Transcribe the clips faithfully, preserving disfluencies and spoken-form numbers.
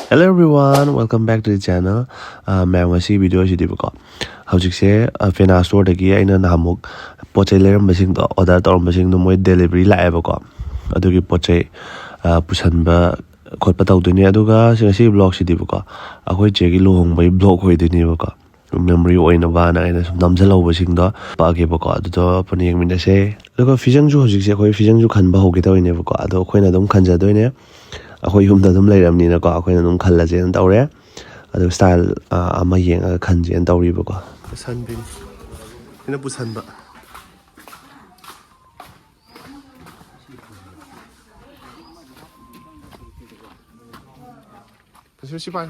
Hello everyone, welcome back to the channel. ꯑ, ꯃꯌꯥꯝ, ꯉꯁꯤ ꯚꯤꯗꯤꯑꯣꯁꯤꯗꯤꯕꯀꯣ, ꯍꯧꯖꯤꯛꯁꯦ, ꯑ, ꯐꯦꯅꯥ ꯁ꯭ꯇꯣꯔꯗꯒꯤ ꯑꯩꯅ ꯅꯍꯥꯟꯃꯨꯛ ꯄꯣꯠ ꯆꯩ ꯂꯩꯔꯝꯕꯁꯤꯡꯗꯣ, ꯑꯣꯔꯗꯔ ꯇꯧꯔꯝꯕꯁꯤꯡꯗꯣ, ꯃꯣꯏ ꯗꯦꯂꯤꯚꯔꯤ ꯂꯥꯛꯑꯦꯕꯀꯣ꯫ ꯑꯗꯨꯒꯤ ꯄꯣꯠ ꯆꯩ, ꯑ, ꯄꯨꯁꯟꯕ ꯈꯣꯠꯄ ꯇꯧꯗꯣꯏꯅꯦ꯫ ꯑꯗꯨꯒ ꯉꯁꯤꯒꯤ ꯕ꯭ꯂꯣꯒꯁꯤꯗꯤꯕꯀꯣ, ꯑꯩꯈꯣꯏ ꯆꯦꯒꯤ ꯂꯨꯍꯣꯡꯕꯒꯤ ꯕ꯭ꯂꯣꯒ ꯑꯣꯏꯗꯣꯏꯅꯦꯕꯀꯣ꯫ ꯃꯦꯃꯣꯔꯤ ꯑꯣꯏꯅꯕꯅ ꯑꯩꯅ ꯁꯨꯝ ꯅꯝꯁꯤꯜꯍꯧꯕꯁꯤꯡꯗꯣ ꯄꯛꯑꯒꯦꯕꯀꯣ꯫ ꯑꯗꯨꯗꯣ ꯄꯨꯟꯅ ꯌꯦꯡꯃꯤꯟꯅꯁꯦ꯫ ꯑꯗꯨꯒ ꯐꯤꯖꯪꯁꯨ ꯍꯧꯖꯤꯛꯁꯦ ꯑꯩꯈꯣꯏ ꯐꯤꯖꯪꯁꯨ ꯈꯟꯕ ꯍꯧꯒꯦ ꯇꯧꯔꯤꯅꯦꯕꯀꯣ꯫ ꯑꯗꯣ ꯑꯩꯈꯣꯏꯅ ꯑꯗꯨꯝ ꯈꯟꯖꯗꯣꯏꯅꯦ꯫ ꯑꯩꯈꯣꯏ ꯌꯨꯝꯗ ꯑꯗꯨꯝ ꯂꯩꯔꯕꯅꯤꯅꯀꯣ, ꯑꯩꯈꯣꯏꯅ ꯑꯗꯨꯝ ꯈꯜꯂꯁꯦꯅ ꯇꯧꯔꯦ꯫ ꯑꯗꯨ ꯁ꯭ꯇꯥꯏꯜ, ꯑ, ꯑꯃ ꯌꯦꯡꯉꯒ ꯈꯟꯁꯦꯅ ꯇꯧꯔꯤꯕꯀꯣ꯫ ꯄꯨꯁꯟꯕꯤꯅꯤ꯫ ꯑꯩꯅ ꯄꯨꯁꯟꯕ꯫ ꯁꯤ, ꯁꯤ ꯄꯥꯏ꯫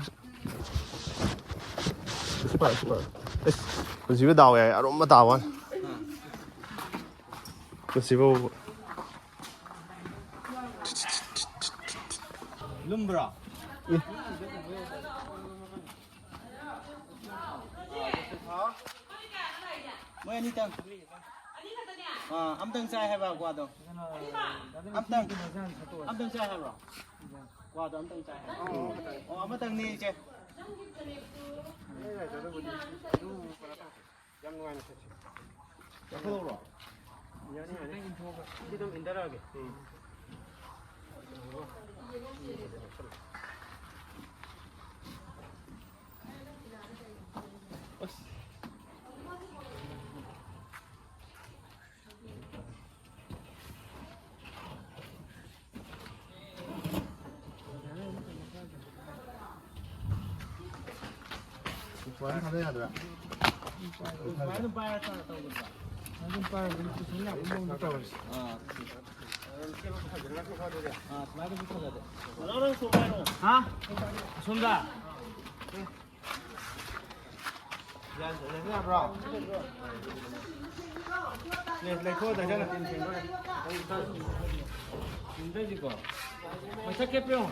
ꯁꯤ ꯄꯥꯏ, ꯁꯤ ꯄꯥꯏ꯫ ꯑꯦꯁ, ꯄꯨꯟꯁꯤꯕ ꯗꯥꯎ ꯌꯥꯏ, ꯑꯔꯨꯝꯕ ꯇꯥꯕ ꯋꯥꯅꯤ꯫ ꯄꯨꯟꯁꯤꯕ ꯎꯕ꯫ ꯂꯨꯝꯕ꯭ꯔꯣ? ꯃꯣꯏ ꯑꯅꯤꯇꯪ꯫ ꯑꯥ, ꯑꯝꯇꯪ ꯆꯥꯏ ꯍꯥꯏꯕ ꯀ꯭ꯋꯥꯗꯣ꯫ ꯑꯝꯇꯪ꯫ ꯑꯝꯇꯪ ꯆꯥꯏ ꯍꯥꯏꯕ꯭ꯔꯣ? ꯀ꯭ꯋꯥꯗꯣ ꯑꯝꯇꯪ ꯆꯥꯏ ꯍꯥꯏꯕ꯭ꯔꯣ? ꯑꯣ, ꯑꯃꯇꯪꯅꯤ ꯏꯆꯦ꯫ ꯌꯥꯝ ꯅꯨꯡꯉꯥꯏꯅ ꯆꯠꯁꯤ꯫ ꯂꯧꯈꯠꯂꯛꯎꯔꯣ? ꯌꯥꯅꯤ, ꯌꯥꯅꯤ꯫ ꯁꯤ ꯑꯗꯨꯝ ꯏꯟꯊꯔꯛꯑꯒꯦ꯫ ꯎꯝ꯫ ꯑꯁ꯫ ꯁꯨꯃꯥꯏꯅ ꯊꯥꯗ ꯌꯥꯗ꯭ꯔꯥ? ꯁꯨꯃꯥꯏꯅ ꯑꯗꯨꯝ ꯄꯥꯏꯔ ꯇꯧꯒꯗ꯭ꯔꯥ? ꯑꯗꯨꯝ ꯄꯥꯏꯔ ꯑꯗꯨꯝ ꯄꯨꯁꯤꯟ ꯌꯥꯕ ꯃꯑꯣꯡꯗ ꯇꯧꯔꯁꯤ꯫ ꯑꯥ꯫ ꯑꯥ, ꯁꯨꯃꯥꯏꯅ ꯑꯗꯨꯝ ꯐꯖꯔꯦ꯫ ꯍꯥ? ꯑꯁꯣꯝꯗ? ꯌꯥ-, ꯌꯥꯕ꯭ꯔꯣ? ꯂꯦ-, ꯂꯩꯊꯣꯛꯑ ꯇꯥꯏꯁꯟꯅ꯫ ꯌꯨꯝꯗꯩꯁꯤꯀꯣ꯫ ꯃꯊꯛ ꯀꯦꯞꯄ ꯌꯦꯡꯉꯣ꯫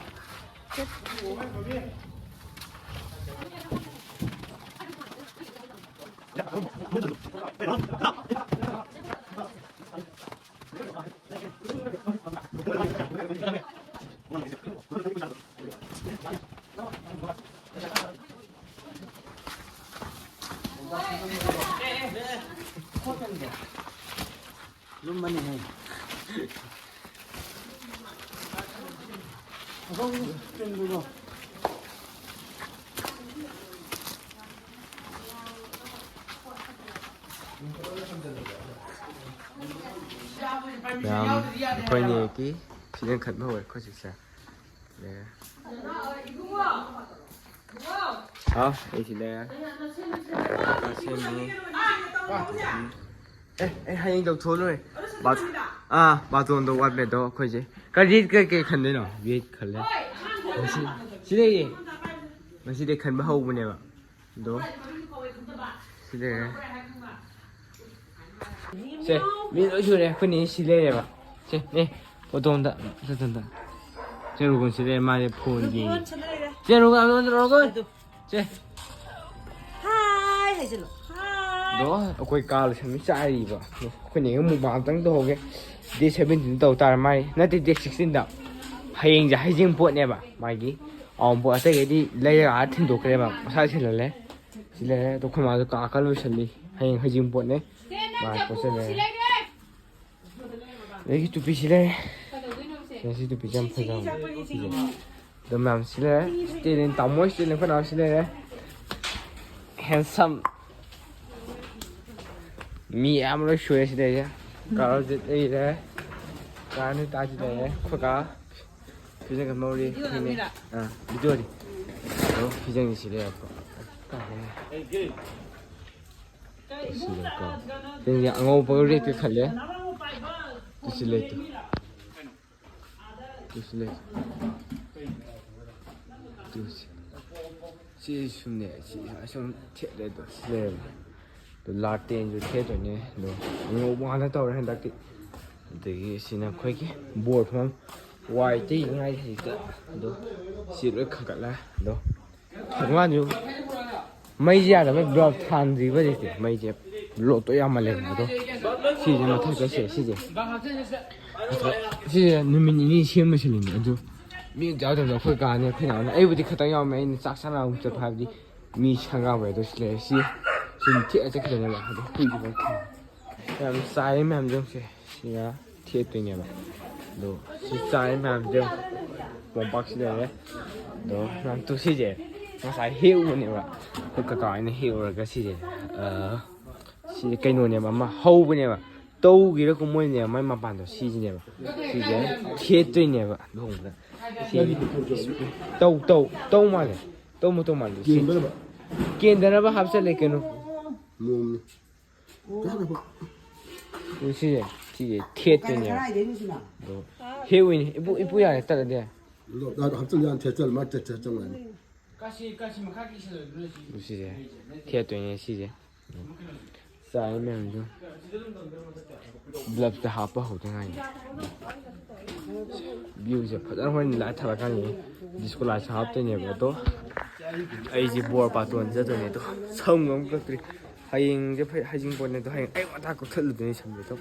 ꯂꯨꯝꯃꯅꯤꯍꯦ꯫ ꯑꯁꯣꯝꯒꯤ ꯁ꯭ꯀ꯭ꯔꯤꯟꯗꯨꯀꯣ꯫ ꯃꯌꯥꯝ ꯑꯩꯈꯣꯏꯅꯦꯒꯤ ꯁꯤꯖꯟ ꯈꯟꯕ ꯍꯧꯔꯦ ꯑꯩꯈꯣꯏ ꯆꯤꯛꯁꯦ꯫ ꯂꯩꯔꯦ꯫ ꯍꯥꯎ, ꯑꯩ ꯁꯤ ꯂꯩꯔꯦ꯫ ꯁꯦꯝꯃꯤ꯫ ꯑꯦ, ꯑꯩ ꯍꯌꯦꯡ ꯇꯧꯊꯣꯛꯑ ꯂꯣꯏꯔꯦ꯫ ꯕꯥꯠ-, ꯑꯥ, ꯕꯥꯇꯣꯟꯗꯣ ꯋꯥꯠꯄꯗꯣ ꯑꯩꯈꯣꯏꯁꯦ꯫ ꯀꯔꯤ, ꯀꯩ, ꯀꯩ ꯈꯟꯗꯣꯏꯅꯣ? ꯕꯦꯠ ꯈꯜꯂꯦ꯫ ꯁꯤ, ꯁꯤ ꯂꯩꯌꯦ꯫ ꯉꯁꯤꯗꯩ ꯈꯟꯕ ꯍꯧꯕꯅꯦꯕ꯫ ꯑꯗꯣ ꯁꯤ ꯂꯩꯔꯦ꯫ ꯁꯦ, ꯃꯤ ꯂꯣꯏ ꯁꯨꯔꯦ꯫ ꯑꯩꯈꯣꯏꯅꯦ ꯁꯤ ꯂꯩꯔꯦꯕ꯫ ꯁꯦ, ꯅꯦ, ꯐꯣꯇꯣ ꯑꯝꯇ, ꯐꯣꯇꯣ ꯑꯝꯇ꯫ ꯆꯦ ꯔꯣꯒꯟ ꯁꯤ ꯂꯩꯔꯦ, ꯃꯥꯁꯦ ꯐꯣꯟ ꯌꯦꯡꯉꯤ꯫ ꯔꯣꯒꯟ ꯁꯤ ꯂꯩꯔꯦ꯫ ꯆꯦ ꯔꯣꯒꯟ, ꯔꯣꯒꯟ, ꯔꯣꯒꯟ꯫ ꯆꯦ꯫ ꯍꯥꯏ ꯍꯥꯏꯖꯤꯜꯂꯣ꯫ ꯍꯥꯏ꯫ ꯑꯗꯣ ꯑꯩꯈꯣꯏ ꯀꯥ ꯂꯣꯏꯁꯟꯕ ꯆꯥꯏꯔꯤꯕ꯫ ꯑꯗꯣ ꯑꯩꯈꯣꯏꯅꯦꯒ ꯃꯨꯛꯕꯥꯡ ꯑꯝꯇꯪ ꯇꯧꯍꯧꯒꯦ꯫ ꯗꯦꯠ ꯁꯚꯦꯟꯇꯤꯟꯗ ꯇꯧ ꯇꯥꯔꯦ ꯃꯥꯏ꯫ ꯅꯠꯇꯦ, ꯗꯦꯠ ꯁꯤꯛꯁꯇꯤꯟꯗ꯫ ꯍꯌꯦꯡꯁꯦ ꯍꯩꯖꯤꯡ ꯄꯣꯠꯅꯦꯕ ꯃꯥꯒꯤ꯫ ꯑꯋꯥꯡꯄꯣꯠ ꯑꯇꯩꯈꯩꯗꯤ ꯂꯩꯔꯒ ꯑꯥ ꯊꯤꯟꯗꯣꯛꯈ꯭ꯔꯦꯕ꯫ ꯃꯁꯥ ꯊꯤꯜꯍꯜꯂꯦ꯫ ꯁꯤ ꯂꯩꯔꯦ꯫ ꯑꯗꯣ ꯑꯩꯈꯣꯏ ꯃꯥꯁꯨ ꯀꯥ ꯀꯥ ꯂꯣꯏꯁꯜꯂꯤ꯫ ꯍꯌꯦꯡ ꯍꯩꯖꯤꯡ ꯄꯣꯠꯅꯦ꯫ ꯃꯥ ꯄꯣꯠ ꯆꯩ ꯂꯩꯔꯦ꯫ ꯑꯗꯒꯤ ꯇꯨꯄꯤꯁꯤ ꯂꯩꯔꯦ꯫ ꯁꯤ ꯇꯨꯄꯤꯁꯦ ꯌꯥꯝ ꯐꯖꯕꯅꯦ꯫ ꯑꯗꯣ ꯃꯌꯥꯝ ꯁꯤ ꯂꯩꯔꯦ꯫ ꯁ꯭ꯇꯦꯂꯤꯟ, ꯇꯥꯃꯣ ꯁ꯭ꯇꯦꯂꯤꯟ ꯑꯩꯈꯣꯏ ꯅꯥꯎ ꯁꯤ ꯂꯩꯔꯦ꯫ Handsome꯫ ꯃꯤ ꯑꯌꯥꯝꯕ ꯂꯣꯏ ꯁꯨꯔꯦ ꯁꯤꯗꯩꯁꯦ꯫ ꯀꯥꯔꯣꯖꯤꯠ ꯂꯩꯔꯦ꯫ ꯀꯥꯔꯅꯤꯇꯥꯁꯤ ꯂꯩꯔꯦ꯫ ꯑꯩꯈꯣꯏ ꯀꯥ ꯐꯤꯖꯪ ꯀꯝꯍꯧꯔꯤ꯫ ꯚꯤꯗꯤꯑꯣ ꯅꯝꯃꯤꯔꯥ? ꯑꯥ, ꯚꯤꯗꯤꯑꯣꯗꯤ꯫ ꯑꯗꯣ ꯐꯤꯖꯪꯁꯤ ꯂꯩꯔꯛꯄ꯫ ꯁꯤꯗꯀꯣ꯫ ꯁꯤꯁꯦ ꯑꯉꯧꯕ ꯔꯦꯠꯀ ꯈꯜꯂꯦ꯫ ꯁꯤ ꯂꯩꯇꯦ꯫ ꯁꯤ ꯂꯩꯇꯦ꯫ ꯁꯤ, ꯁꯤ ꯁꯨꯝꯅꯦ꯫ ꯁꯤ ꯑꯁꯨꯝ ꯊꯦꯠꯂꯦ ꯑꯗꯣ ꯁꯤ ꯂꯩꯔꯝꯃꯦ꯫ ꯑꯗꯣ ꯂꯥꯇꯦꯟꯁꯨ ꯊꯦꯠꯇꯣꯏꯅꯦ꯫ ꯑꯗꯣ ꯑꯉꯧꯕ ꯉꯥꯛꯇ ꯇꯧꯔꯦ ꯍꯟꯗꯛꯇꯤ꯫ ꯑꯗꯒꯤ ꯁꯤꯅ ꯑꯩꯈꯣꯏꯒꯤ ꯕꯣꯔ ꯐꯝ ꯋꯥꯏ ꯇꯩꯅꯤꯡꯉꯥꯏ ꯍꯧꯖꯤꯛꯇ꯫ ꯑꯗꯣ ꯁꯤ ꯂꯣꯏ ꯈꯟꯒꯠꯂꯦ꯫ ꯑꯗꯣ ꯊꯣꯡꯒꯥꯟꯁꯨ ꯃꯩꯁꯦ ꯌꯥꯗꯕꯩ ꯕ꯭ꯂꯣꯛ ꯊꯥꯟꯗ꯭ꯔꯤꯕ ꯍꯧꯖꯤꯛꯇꯤ꯫ ꯃꯩꯁꯦ ꯕ꯭ꯂꯣꯛꯇꯣ ꯌꯥꯝꯃꯜꯂꯦꯕ꯫ ꯑꯗꯣ ꯁꯤꯁꯦ ꯃꯊꯛ ꯆꯠꯁꯦ꯫ ꯁꯤꯁꯦ, ꯁꯤꯁꯦ ꯅꯨꯃꯤꯠ ꯅꯤꯅꯤ ꯁꯦꯝꯕꯁꯤꯅꯦ꯫ ꯑꯗꯨ ꯃꯤ ꯑꯝꯇ ꯌꯥꯎꯗꯕꯗꯣ ꯑꯩꯈꯣꯏ ꯀꯥꯅꯦ, ꯑꯩꯈꯣꯏ ꯅꯥꯎꯅꯦ꯫ ꯑꯩꯕꯨꯗꯤ ꯈꯛꯇꯪ ꯌꯥꯎꯔꯝꯃꯦ꯫ ꯑꯩꯅ ꯆꯥꯛ ꯆꯥꯅꯕ ꯑꯃꯨꯛ ꯆꯠꯄ ꯍꯥꯏꯕꯗꯤ ꯃꯤ ꯁꯪꯒꯥꯕ ꯍꯥꯏꯗꯣ ꯁꯤ ꯂꯩꯔꯦ꯫ ꯁꯤ ꯇꯤꯟ ꯊꯦꯛꯑ ꯆꯠꯈꯤꯗꯣꯏꯅꯦꯕ꯫ ꯑꯗꯣ ꯍꯨꯏꯁꯦ ꯂꯣꯏ ꯈꯪꯉꯦ꯫ ꯌꯥꯝ ꯆꯥꯏ ꯃꯌꯥꯝꯁꯦ ꯌꯦꯡꯉꯨꯁꯦ꯫ ꯁꯤꯅ ꯊꯦꯠꯇꯣꯏꯅꯦꯕ꯫ ꯑꯗꯣ ꯁꯤ ꯆꯥꯏ ꯃꯌꯥꯝꯁꯦ ꯌꯦꯡꯉꯨ꯫ ꯃꯣꯝꯄꯥꯛꯁꯤ ꯂꯩꯔꯦ꯫ ꯑꯗꯣ ꯅꯪ ꯇꯨ ꯁꯤꯁꯦ ꯉꯁꯥꯏ ꯍꯦꯛꯎꯕꯅꯦꯕ꯫ ꯑꯩꯈꯣꯏ ꯀꯀꯥ ꯍꯣꯏꯅ ꯍꯦꯛꯎꯔꯒ ꯁꯤꯁꯦ, ꯑ, ꯁꯤꯁꯦ ꯀꯩꯅꯣꯅꯦꯕ, ꯑꯃ ꯍꯧꯕꯅꯦꯕ꯫ ꯇꯧꯒꯤꯔ ꯀꯨꯝꯃꯣꯏꯅꯦꯕ ꯃꯥꯏ ꯃꯄꯥꯟꯗꯣ ꯁꯤꯁꯤꯅꯦꯕ꯫ ꯁꯤꯁꯦ ꯊꯦꯠꯇꯣꯏꯅꯦꯕ ꯂꯨꯍꯣꯡꯕꯗ꯫ ꯁꯤ ꯇꯧ, ꯇꯧ, ꯇꯧ ꯃꯥꯜꯂꯦ꯫ ꯇꯧ ꯃꯇꯧ ꯃꯥꯜꯂꯦ꯫ ꯁꯤ ꯀꯦꯟꯗꯅꯕ꯫ ꯀꯦꯟꯗꯅꯕ ꯍꯥꯞꯆꯜꯂꯦ ꯀꯩꯅꯣ꯫ ꯃꯣꯝꯅꯤ꯫ ꯀꯥꯟꯅꯕ꯫ ꯑꯗꯨ ꯁꯤꯁꯦ, ꯁꯤꯁꯦ ꯊꯦꯠꯇꯣꯏꯅꯦꯕ꯫ ꯀꯗꯥꯏꯗꯩꯅꯣ ꯁꯤꯅ? ꯑꯗꯣ ꯍꯦꯛꯎꯏꯅꯦ꯫ ꯏꯄꯨ, ꯏꯄꯨ ꯌꯥꯔꯦ, ꯇꯠꯂꯗꯤ ꯌꯥꯔꯦ꯫ ꯂꯣ-, ꯂꯥꯗꯣ ꯍꯥꯞꯆꯤꯜ ꯌꯥꯅꯤ, ꯊꯦꯠꯆꯜ ꯃꯥ ꯊꯦꯠ-, ꯊꯦꯠꯆꯜꯂꯣ ꯍꯥꯏꯅꯤ꯫ ꯑꯗꯨ ꯁꯤꯁꯦ ꯊꯦꯠꯇꯣꯏꯅꯦ ꯁꯤꯁꯦ꯫ ꯆꯥꯏ ꯃꯌꯥꯝꯁꯨ꯫ ꯒ꯭ꯂꯞꯁꯇ ꯍꯥꯞꯄ ꯍꯧꯗ ꯉꯥꯏꯔꯤ꯫ ꯚ꯭ꯌꯨꯁꯦ ꯐꯖꯅ ꯍꯣꯔꯦꯟ ꯂꯥꯏꯠ ꯊꯥꯔꯀꯥꯟꯗ ꯗꯤꯁꯀꯣ ꯂꯥꯏꯠꯁꯦ ꯍꯥꯞꯇꯣꯏꯅꯦꯕ꯫ ꯑꯗꯣ ꯑꯩꯁꯦ ꯕꯣꯔ ꯄꯥꯇꯣꯟ ꯆꯠꯇꯣꯏꯅꯦ꯫ ꯑꯗꯣ ꯁꯝ ꯑꯃ ꯀꯛꯇ꯭ꯔꯤ꯫ ꯍꯌꯦꯡꯁꯦ ꯐꯩ, ꯍꯩꯖꯤꯡꯄꯣꯠꯅꯦ꯫ ꯑꯗꯣ ꯍꯌꯦꯡ ꯑꯌꯨꯛ ꯉꯟꯇꯥ ꯀꯛꯊꯠꯂꯨꯗꯣꯏꯅꯦ ꯁꯝꯁꯦ꯫ ꯑꯗꯣ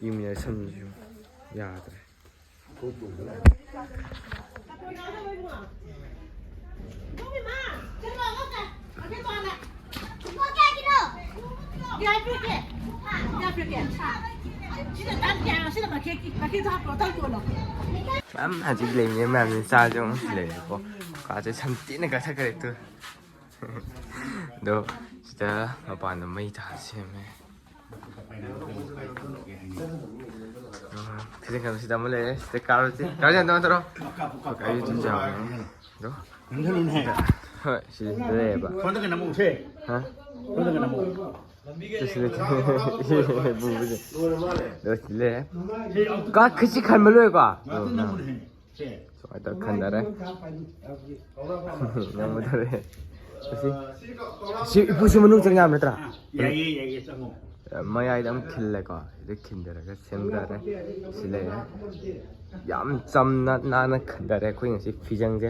ꯌꯦꯡꯃꯤꯟꯅꯔꯦ ꯁꯝꯁꯤꯁꯨ ꯌꯥꯗ꯭ꯔꯦ꯫ ꯃꯌꯥꯝ ꯍꯧꯖꯤꯛ ꯂꯩꯃꯤꯟꯅ ꯃꯌꯥꯝꯁꯤ ꯆꯥꯁꯦ ꯑꯃꯨꯛ ꯂꯩꯔꯦꯀꯣ꯫ ꯀꯥꯁꯦ ꯁꯝ ꯇꯦꯟꯅ ꯀꯛꯊꯠꯈ꯭ꯔꯦ ꯇꯨ꯫ ꯑꯗꯣ ꯁꯤꯗ ꯃꯄꯥꯟꯗ ꯃꯩ ꯊꯥ ꯁꯦꯝꯃꯦ꯫ ꯎꯝ, ꯐꯤꯖꯪ ꯈꯟꯕ ꯁꯤꯗ ꯑꯃ ꯂꯩꯔꯦ꯫ ꯁꯤꯗ ꯀꯥꯔꯨꯁꯤ꯫ ꯀꯥꯔꯨꯁꯤ, ꯑꯝꯇ ꯇꯧꯔꯣ꯫ ꯀꯥꯔꯨꯁꯤ, ꯑꯗꯨꯝ ꯆꯥꯎꯕꯅꯦ꯫ ꯑꯗꯣ ꯍꯣꯏ, ꯁꯤꯗ ꯂꯩꯌꯦꯕ꯫ ꯐꯣꯟꯗꯒ ꯅꯝꯃꯛꯎꯁꯦ꯫ ꯍꯥ? ꯐꯣꯟꯗꯒ ꯅꯝꯃꯛꯎ꯫ ꯁꯤꯗ ꯂꯩ꯫ ꯑꯗꯣ ꯁꯤꯗ ꯂꯩꯔꯦ꯫ ꯀꯥ ꯈꯤꯁꯤ ꯈꯟꯕ ꯂꯣꯏꯀꯣ? ꯉꯥꯛꯇ ꯅꯝꯃꯨꯅꯦꯍꯦ꯫ ꯁꯦ꯫ ꯁꯨꯃꯥꯏꯅ ꯇꯧꯔ ꯈꯟꯗꯔꯦ꯫ ꯉꯝꯃꯗꯔꯦ꯫ ꯑꯁꯤ, ꯁꯤ ꯏꯄꯨꯁꯤ ꯃꯅꯨꯡ ꯆꯪ ꯌꯥꯕ ꯅꯠꯇ꯭ꯔꯥ? ꯌꯥꯏꯌꯦ, ꯌꯥꯏꯌꯦ, ꯆꯪꯉꯣ꯫ ꯃꯌꯥꯏꯗ ꯑꯃ ꯈꯤꯜꯂꯦꯀꯣ꯫ ꯁꯤꯗ ꯈꯤꯟꯊꯔꯒ ꯁꯦꯝꯊꯔꯦ꯫ ꯁꯤ ꯂꯩꯔꯦ꯫ ꯌꯥꯝ ꯆꯝꯅ ꯅꯥꯟꯅ ꯈꯟꯊꯔꯦ ꯑꯩꯈꯣꯏ ꯉꯁꯤ ꯐꯤꯖꯪꯁꯦ꯫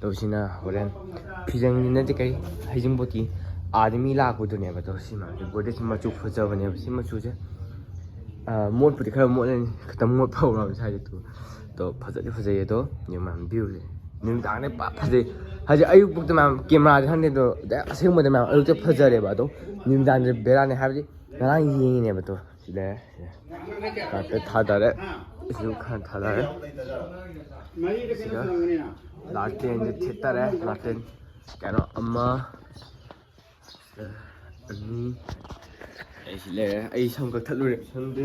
ꯑꯗꯣ ꯁꯤꯅ ꯍꯣꯔꯦꯟ ꯐꯤꯖꯪꯗꯤ ꯅꯠꯇꯦ, ꯀꯩ, ꯍꯩꯖꯤꯡꯄꯣꯠꯀꯤ ꯑꯥꯗ ꯃꯤ ꯂꯥꯛꯄꯗꯨꯅꯦꯕ꯫ ꯑꯗꯣ ꯁꯤ ꯃꯌꯥꯝꯁꯦ ꯒꯣꯗ꯭ꯔꯦꯖꯁꯤ ꯃꯆꯨ ꯐꯖꯕꯅꯦꯕ꯫ ꯁꯤ ꯃꯆꯨꯁꯦ, ꯑ, ꯃꯣꯠꯄꯨꯗꯤ ꯈꯔ ꯃꯣꯠꯂꯅꯤ, ꯈꯤꯇꯪ ꯃꯣꯠꯄ ꯍꯧꯔꯕꯅꯤ ꯁ꯭ꯋꯥꯏꯗ꯫ ꯑꯗꯣ ꯐꯖꯗꯤ ꯐꯖꯩꯌꯦ꯫ ꯑꯗꯣ ꯌꯦꯡꯉꯣ ꯃꯌꯥꯝ ꯚ꯭ꯌꯨꯁꯦ꯫ ꯅꯨꯃꯤꯗꯥꯡꯗꯤ ꯄꯨꯔꯥ ꯐꯖꯩ꯫ ꯍꯧꯖꯤꯛ ꯑꯌꯨꯛ ꯄꯨꯛꯇ ꯃꯌꯥꯝ ꯀꯦꯃꯦꯔꯥꯗꯤ ꯈꯪꯗꯦ, ꯑꯗꯣ ꯑꯁꯦꯡꯕꯗ ꯃꯌꯥꯝ ꯑꯌꯨꯛꯇ ꯐꯖꯔꯦꯕ꯫ ꯑꯗꯣ ꯅꯨꯃꯤꯗꯥꯡꯗꯤ ꯕꯦꯔꯥꯅꯤ, ꯍꯥꯏꯕꯗꯤ ꯉꯔꯥꯡ ꯌꯦꯡꯉꯤꯅꯦꯕ꯫ ꯇꯣ ꯁꯤꯗ ꯀꯥꯔꯄꯦꯠ ꯊꯥꯗꯔꯦ꯫ ꯁꯤꯁꯨ ꯈꯔ ꯊꯥꯗꯔꯦ꯫ ꯁꯤꯗ ꯂꯥꯇꯦꯟꯁꯦ ꯊꯦꯠꯇꯔꯦ꯫ ꯂꯥꯇꯦꯟ ꯀꯩꯅꯣ ꯑꯃ, ꯑꯅꯤ꯫ ꯑꯩ ꯁꯤ ꯂꯩꯔꯦ꯫ ꯑꯩ ꯁꯝ ꯀꯛꯊꯠꯂꯨꯔꯦ꯫ ꯁꯝꯗꯤ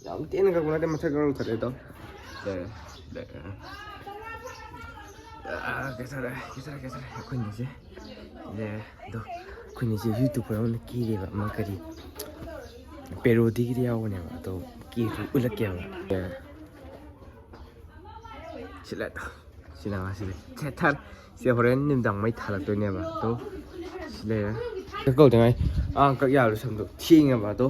ꯌꯥꯝ ꯇꯦꯟꯅ ꯀꯛꯄ ꯅꯠꯇꯦ, ꯃꯊꯛ ꯈꯔ ꯀꯛꯊꯠꯂꯦ꯫ ꯑꯗꯣ ꯂꯩꯔꯦ, ꯂꯩꯔꯦ꯫ ꯑꯥ, ꯀꯛꯊꯠꯂꯦ, ꯀꯛꯊꯠꯂꯦ, ꯀꯛꯊꯠꯂꯦ꯫ ꯑꯩꯈꯣꯏꯅꯤꯁꯦ ꯂꯩꯔꯦ꯫ ꯑꯗꯣ ꯑꯩꯈꯣꯏꯅꯤꯁꯦ ꯌꯨꯇ꯭ꯌꯨꯕꯔ ꯑꯃꯅ ꯀꯦꯔꯦꯕ, ꯑꯃ ꯀꯔꯤ ꯄꯦꯔꯣꯗꯤꯒꯤꯗꯤ ꯌꯥꯎꯕꯅꯦꯕ꯫ ꯑꯗꯣ ꯀꯦꯁꯨ ꯎꯠꯂꯛꯀꯦꯕ꯫ ꯁꯤꯂꯦ꯫ ꯁꯤꯅ ꯉꯁꯤꯗꯤ ꯊꯦꯊꯔ꯫ ꯁꯤ ꯍꯣꯔꯦꯟ ꯅꯨꯃꯤꯗꯥꯡ ꯃꯩ ꯊꯥꯜꯂꯛꯇꯣꯏꯅꯦꯕ꯫ ꯑꯗꯣ ꯁꯤ ꯂꯩꯔꯦ꯫ ꯀꯛ ꯀꯧꯗꯉꯥꯏ꯫ ꯑꯥ, ꯀꯛ ꯌꯥꯔꯣꯏ, ꯁꯝꯗꯣ ꯊꯦꯡꯉꯦꯕ꯫ ꯑꯗꯣ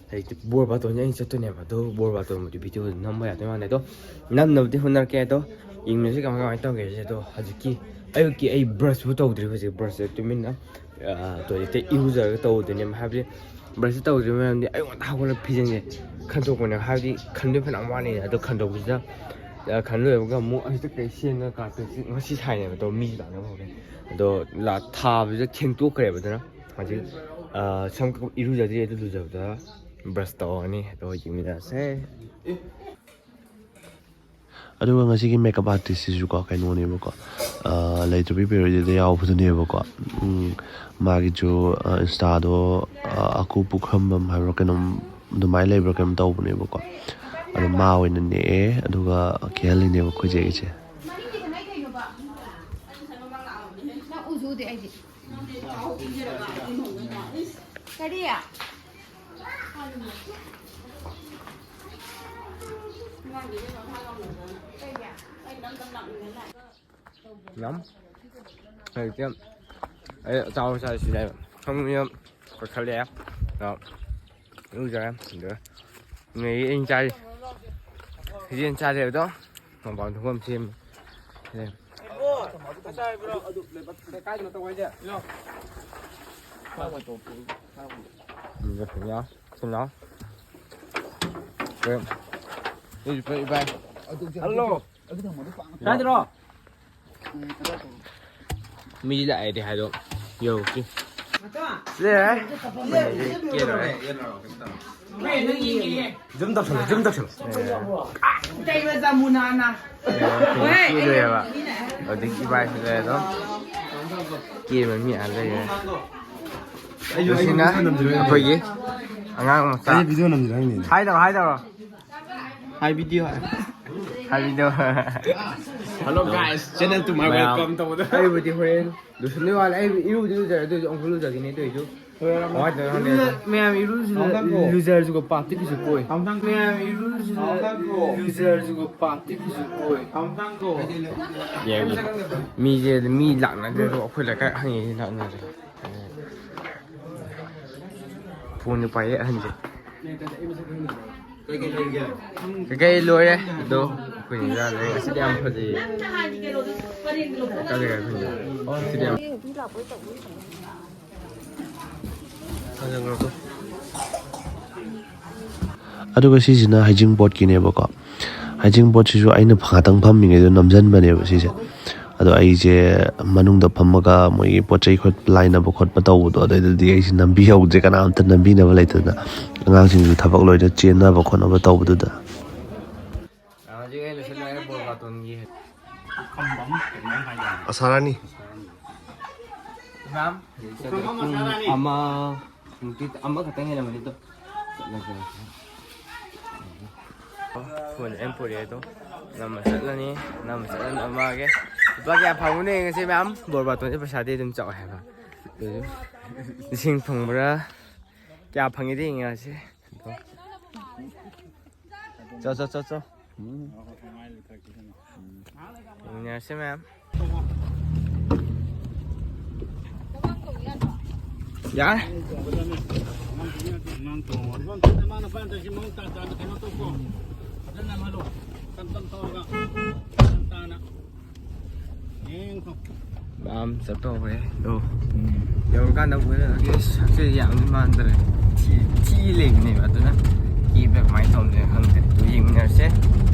ꯍꯧꯖꯤꯛꯇꯤ ꯕꯣꯔ ꯕꯥꯇꯣꯟꯁꯦ ꯑꯩꯅ ꯆꯠꯇꯣꯏꯅꯦꯕ꯫ ꯑꯗꯣ ꯕꯣꯔ ꯕꯥꯇꯣꯟꯕꯨꯗꯤ ꯚꯤꯗꯤꯑꯣꯗ ꯅꯝꯕ ꯌꯥꯗꯣꯏ ꯃꯥꯟꯗꯦ꯫ ꯑꯗꯣ ꯅꯝꯅꯕꯗꯤ ꯍꯣꯠꯅꯔꯛꯀꯦ꯫ ꯑꯗꯣ ꯌꯦꯡꯃꯤꯟꯅꯁꯤ ꯀꯃꯥꯏ ꯀꯃꯥꯏꯅ ꯇꯧꯒꯦꯁꯦ꯫ ꯑꯗꯣ ꯍꯧꯖꯤꯛꯀꯤ ꯑꯌꯨꯛꯀꯤ ꯑꯩ ꯕ꯭ꯔꯁꯄꯨ ꯇꯧꯗ꯭ꯔꯤ꯫ ꯍꯧꯖꯤꯛ ꯕ꯭ꯔꯁꯁꯦ ꯇꯨꯃꯤꯟꯅ, ꯑ, ꯇꯣꯏꯂꯦꯠꯇ ꯏꯔꯨꯖꯔꯒ ꯇꯧꯗꯣꯏꯅꯦꯕ꯫ ꯍꯥꯏꯕꯗꯤ ꯕ꯭ꯔꯁꯁꯦ ꯇꯧꯗ꯭ꯔꯤꯕ ꯃꯔꯝꯗꯤ ꯑꯌꯨꯛ ꯉꯟꯇꯥ ꯍꯧꯒꯠꯂꯒ ꯐꯤꯖꯦꯟꯁꯦ ꯈꯟꯗꯣꯛꯄꯅꯦꯕ꯫ ꯍꯥꯏꯕꯗꯤ ꯈꯟꯗꯣꯏ ꯐꯅꯌꯥꯝ ꯋꯥꯠꯂꯤꯅꯦ꯫ ꯑꯗꯣ ꯈꯟꯗꯣꯛꯄꯁꯤꯗ, ꯑ, ꯈꯟ ꯂꯣꯏꯕꯒ ꯑꯃꯨꯛ ꯍꯧꯖꯤꯛꯇ ꯀꯩ ꯁꯦꯝꯗꯅ ꯀꯥꯔꯄꯦꯠꯁꯤ ꯉꯁꯤ ꯁꯥꯏꯅꯦꯕ꯫ ꯑꯗꯣ ꯃꯤꯁꯨ ꯂꯥꯛꯅꯕ ꯍꯧꯔꯦ꯫ ꯑꯗꯣ ꯂꯥ-, ꯊꯥꯕꯁꯤꯗ ꯊꯦꯡꯇꯣꯛꯈ꯭ꯔꯦꯕ꯫ ꯑꯗꯨꯅ ꯍꯧꯖꯤꯛ, ꯑ, ꯁꯝ ꯀꯛꯄ ꯏꯔꯨꯖꯗ꯭ꯔꯤ꯫ ꯑꯗꯨ ꯂꯨꯖꯕꯗ ꯕ꯭ꯔꯁ ꯇꯧꯔꯅꯤ꯫ ꯑꯗꯣ ꯌꯦꯡꯃꯤꯟꯅꯔꯁꯦ꯫ ꯑꯗꯨꯒ ꯉꯁꯤꯒꯤ ꯃꯦꯀꯞ ꯑꯥꯔꯇꯤꯁꯁꯤꯁꯨꯀꯣ ꯀꯩꯅꯣꯅꯦꯕꯀꯣ, ꯑ, ꯂꯩꯇꯕꯤ ꯄꯦꯔꯣꯗꯤꯗ ꯌꯥꯎꯕꯗꯨꯅꯦꯕꯀꯣ꯫ ꯎꯝ, ꯃꯥꯒꯤꯁꯨ, ꯑ, ꯏꯟꯁꯇꯥꯗꯣ, ꯑ, ꯑꯀꯨ ꯄꯨꯈ꯭ꯔꯝꯕꯝ ꯍꯥꯏꯕ꯭ꯔꯥ ꯀꯩꯅꯣꯝ ꯑꯗꯨꯃꯥꯏꯅ ꯂꯩꯕ꯭ꯔꯥ ꯀꯩꯅꯣꯝ ꯇꯧꯕꯅꯦꯕꯀꯣ꯫ ꯑꯗꯣ ꯃꯥ ꯑꯣꯏꯅ ꯅꯦꯛꯑꯦ, ꯑꯗꯨꯒ ꯀꯦꯍꯜꯂꯤꯅꯦꯕ ꯑꯩꯈꯣꯏ ꯆꯦꯒꯤꯁꯦ꯫ ꯅꯪ ꯎꯁꯨ ꯎꯗꯦ ꯑꯩꯗꯤ꯫ ꯀꯔꯤ? ꯌꯥꯝ ꯍꯧꯖꯤꯛꯇꯤ ꯑꯩ ꯑꯆꯥꯄꯣꯠ ꯆꯥꯔꯤꯁꯤ ꯂꯩꯕ ꯁꯝꯁꯦ ꯀꯛꯊꯠꯂꯛꯑꯦ꯫ ꯑꯗꯣ ꯏꯔꯨꯖꯔꯦ꯫ ꯑꯗꯨꯒ ꯃꯦꯒꯤ ꯑꯩꯅ ꯆꯥꯔꯤ꯫ ꯁꯤꯗꯤ ꯑꯩꯅ ꯆꯥꯔꯤ ꯍꯥꯏꯕꯗꯣ ꯃꯄꯥꯟ ꯊꯣꯛꯐꯝ ꯁꯦꯝꯃꯤ꯫ ꯁꯤꯅ, ꯁꯤꯅ꯫ ꯍꯜꯂꯣ꯫ ꯀꯥꯏꯗꯅꯣ? ꯃꯤꯗꯤ ꯂꯥꯛꯑꯦꯗꯤ ꯍꯥꯏꯗꯣ ꯌꯧꯔꯛꯇ꯭ꯔꯤ꯫ ꯂꯩꯔꯦ꯫ ꯀꯦꯔꯣꯏ꯫ ꯖꯨꯝ ꯇꯧꯁꯜꯂꯣ, ꯖꯨꯝ ꯇꯧꯁꯜꯂꯣ꯫ ꯀꯦꯔꯣꯏꯕ꯫ ꯍꯧꯖꯤꯛ ꯏꯕꯥꯏꯁꯤ ꯂꯩꯔꯦ ꯑꯗꯨꯝ꯫ ꯀꯦꯕ ꯃꯤ ꯑꯥ ꯂꯩꯔꯦ꯫ ꯃꯁꯤꯅ ꯑꯩꯈꯣꯏꯒꯤ ꯑꯉꯥꯡ ꯃꯆꯥ꯫ ꯑꯩ video ꯅꯝꯖꯔꯝꯅꯤꯅꯦ꯫ ꯍꯥꯏꯗꯧꯔꯣ, ꯍꯥꯏꯗꯧꯔꯣ꯫ High video. High video. Hello guys, channel to my ꯃꯌꯥꯝ꯫ Welcome ꯇꯧꯕꯗ꯫ ꯑꯩꯕꯨꯗꯤ ꯍꯣꯔꯦꯟ ꯂꯨꯁꯟꯗꯣꯏ ꯋꯥꯠꯂꯦ꯫ ꯑꯩ ꯏꯔꯨꯕꯨꯗꯤ ꯂꯨꯖꯔꯦ, ꯑꯗꯨ ꯑꯣꯏꯔꯁꯨ ꯑꯃꯨꯛꯁꯨ ꯂꯨꯖꯈꯤꯅꯤ꯫ ꯑꯗꯨ ꯑꯣꯏꯁꯨ ꯀꯃꯥꯏꯅ ꯇꯧꯔꯤꯅꯣ ꯈꯪꯗꯦ꯫ ꯃꯌꯥꯝ ꯏꯔꯨꯁꯨ ꯂꯨꯖꯔꯁꯨꯀꯣ ꯄꯥꯞꯇꯤ ꯀꯩꯁꯨ ꯀꯣꯏ꯫ ꯃꯌꯥꯝ ꯏꯔꯨꯁꯨ ꯂꯨꯖꯔꯁꯨꯀꯣ ꯄꯥꯞꯇꯤ ꯀꯩꯁꯨ ꯀꯣꯏ꯫ ꯃꯤꯁꯦ ꯃꯤ ꯂꯥꯛꯅꯗ꯭ꯔꯦ꯫ ꯑꯗꯣ ꯑꯩꯈꯣꯏ ꯂꯩꯀꯥꯏ ꯍꯪꯉꯤꯁꯤ ꯂꯥꯛꯅꯗ꯭ꯔꯦ꯫ ꯐꯣꯟꯗꯨ ꯄꯥꯏꯔꯦ ꯑꯍꯟꯁꯦ꯫ ꯀꯩꯀꯩ ꯂꯣꯏꯔꯦ ꯑꯗꯣ ꯑꯩꯈꯣꯏ ꯏꯟꯖꯥꯡ ꯂꯩ꯫ ꯉꯁꯤꯗꯤ ꯌꯥꯝ ꯐꯖꯩꯌꯦ꯫ ꯀꯥꯏ ꯂꯩ, ꯀꯥꯏ ꯂꯩ? ꯉꯁꯤꯗꯤ ꯌꯥꯝ ꯑꯗꯨꯒ ꯁꯤꯁꯤꯅ ꯍꯩꯖꯤꯡꯄꯣꯠꯀꯤꯅꯦꯕꯀꯣ꯫ ꯍꯩꯖꯤꯡꯄꯣꯠꯁꯤꯁꯨ ꯑꯩꯅ ꯉꯥꯛꯇꯪ ꯐꯝꯃꯤꯉꯩꯗ ꯅꯝꯁꯤꯟꯕꯅꯦꯕ ꯁꯤꯁꯦ꯫ ꯑꯗꯣ ꯑꯩꯁꯦ ꯃꯅꯨꯡꯗ ꯐꯝꯃꯒ ꯃꯣꯏꯒꯤ ꯄꯣꯠ ꯆꯩ ꯈꯣꯠ ꯂꯥꯏꯅꯕ ꯈꯣꯠꯄ ꯇꯧꯕꯗꯣ, ꯑꯗꯨꯗꯗꯤ ꯑꯩꯁꯦ ꯅꯝꯕꯤꯍꯧꯗ꯭ꯔꯦ, ꯀꯅꯥꯝꯇ ꯅꯝꯕꯤꯅꯕ ꯂꯩꯇꯗꯅ꯫ ꯑꯉꯥꯡꯁꯤꯡꯁꯨ ꯊꯕꯛ ꯂꯣꯏꯅ ꯆꯦꯟꯅꯕ ꯈꯣꯠꯅꯕ ꯇꯧꯕꯗꯨꯗ꯫ ꯍꯧꯖꯤꯛ ꯑꯩ ꯂꯣꯏꯁꯤꯜꯂꯛꯑꯦ ꯕꯣꯔ ꯕꯥꯇꯣꯟꯒꯤ꯫ ꯑꯁꯥꯔꯥꯅꯤ꯫ ꯃꯦꯝ, ꯄꯨꯡ ꯑꯃ, ꯄꯨꯡ ꯑꯃꯈꯛꯇꯪ ꯍꯦꯜꯂꯝꯃꯅꯤꯗꯣ꯫ ꯆꯠꯂꯁꯦ꯫ ꯐꯣꯟ ꯑꯩꯅ ꯄꯨꯔꯛꯑꯦ ꯑꯗꯣ꯫ ꯅꯝꯃ ꯆꯠꯂꯅꯤ, ꯅꯝꯃ ꯆꯠꯂꯅꯤ ꯃꯥꯒꯤ꯫ ꯂꯨꯄꯥ ꯀꯌꯥ ꯐꯪꯉꯨꯅꯦ ꯉꯁꯤ ꯃꯌꯥꯝ? ꯕꯣꯔ ꯕꯥꯇꯣꯟꯁꯦ ꯄꯩꯁꯥꯗꯤ ꯑꯗꯨꯝ ꯆꯥꯎꯋꯦ ꯍꯥꯏꯕ꯫ ꯑꯗꯨꯁꯨ ꯂꯤꯁꯤꯡ ꯐꯪꯕ꯭ꯔꯥ? ꯀꯌꯥ ꯐꯪꯉꯤꯗꯤ ꯌꯦꯡꯉꯁꯤ꯫ ꯆꯣ, ꯆꯣ, ꯆꯣ, ꯆꯣ꯫ ꯎꯝ꯫ ꯌꯦꯡꯃꯤꯟꯅꯔꯁꯤ ꯃꯌꯥꯝ꯫ ꯌꯥꯔꯦ꯫ ꯃꯌꯥꯝ ꯆꯠꯇꯧꯈ꯭ꯔꯦ ꯑꯗꯣ꯫ ꯌꯧꯔꯀꯥꯟꯗ ꯑꯃꯨꯛ ꯎꯅꯔꯒꯦ꯫ ꯁꯛꯁꯦ ꯌꯥꯝꯗꯤ ꯃꯥꯟꯗ꯭ꯔꯦ꯫ ꯊꯤ, ꯊꯤ ꯂꯩꯕꯅꯦꯕ꯫ ꯑꯗꯨꯅ ꯀꯦꯕ ꯀꯃꯥꯏꯅ ꯇꯧꯗꯣꯏꯅꯣ ꯈꯪꯗꯦ꯫ ꯑꯗꯨ ꯌꯦꯡꯃꯤꯟꯅꯔꯁꯦ꯫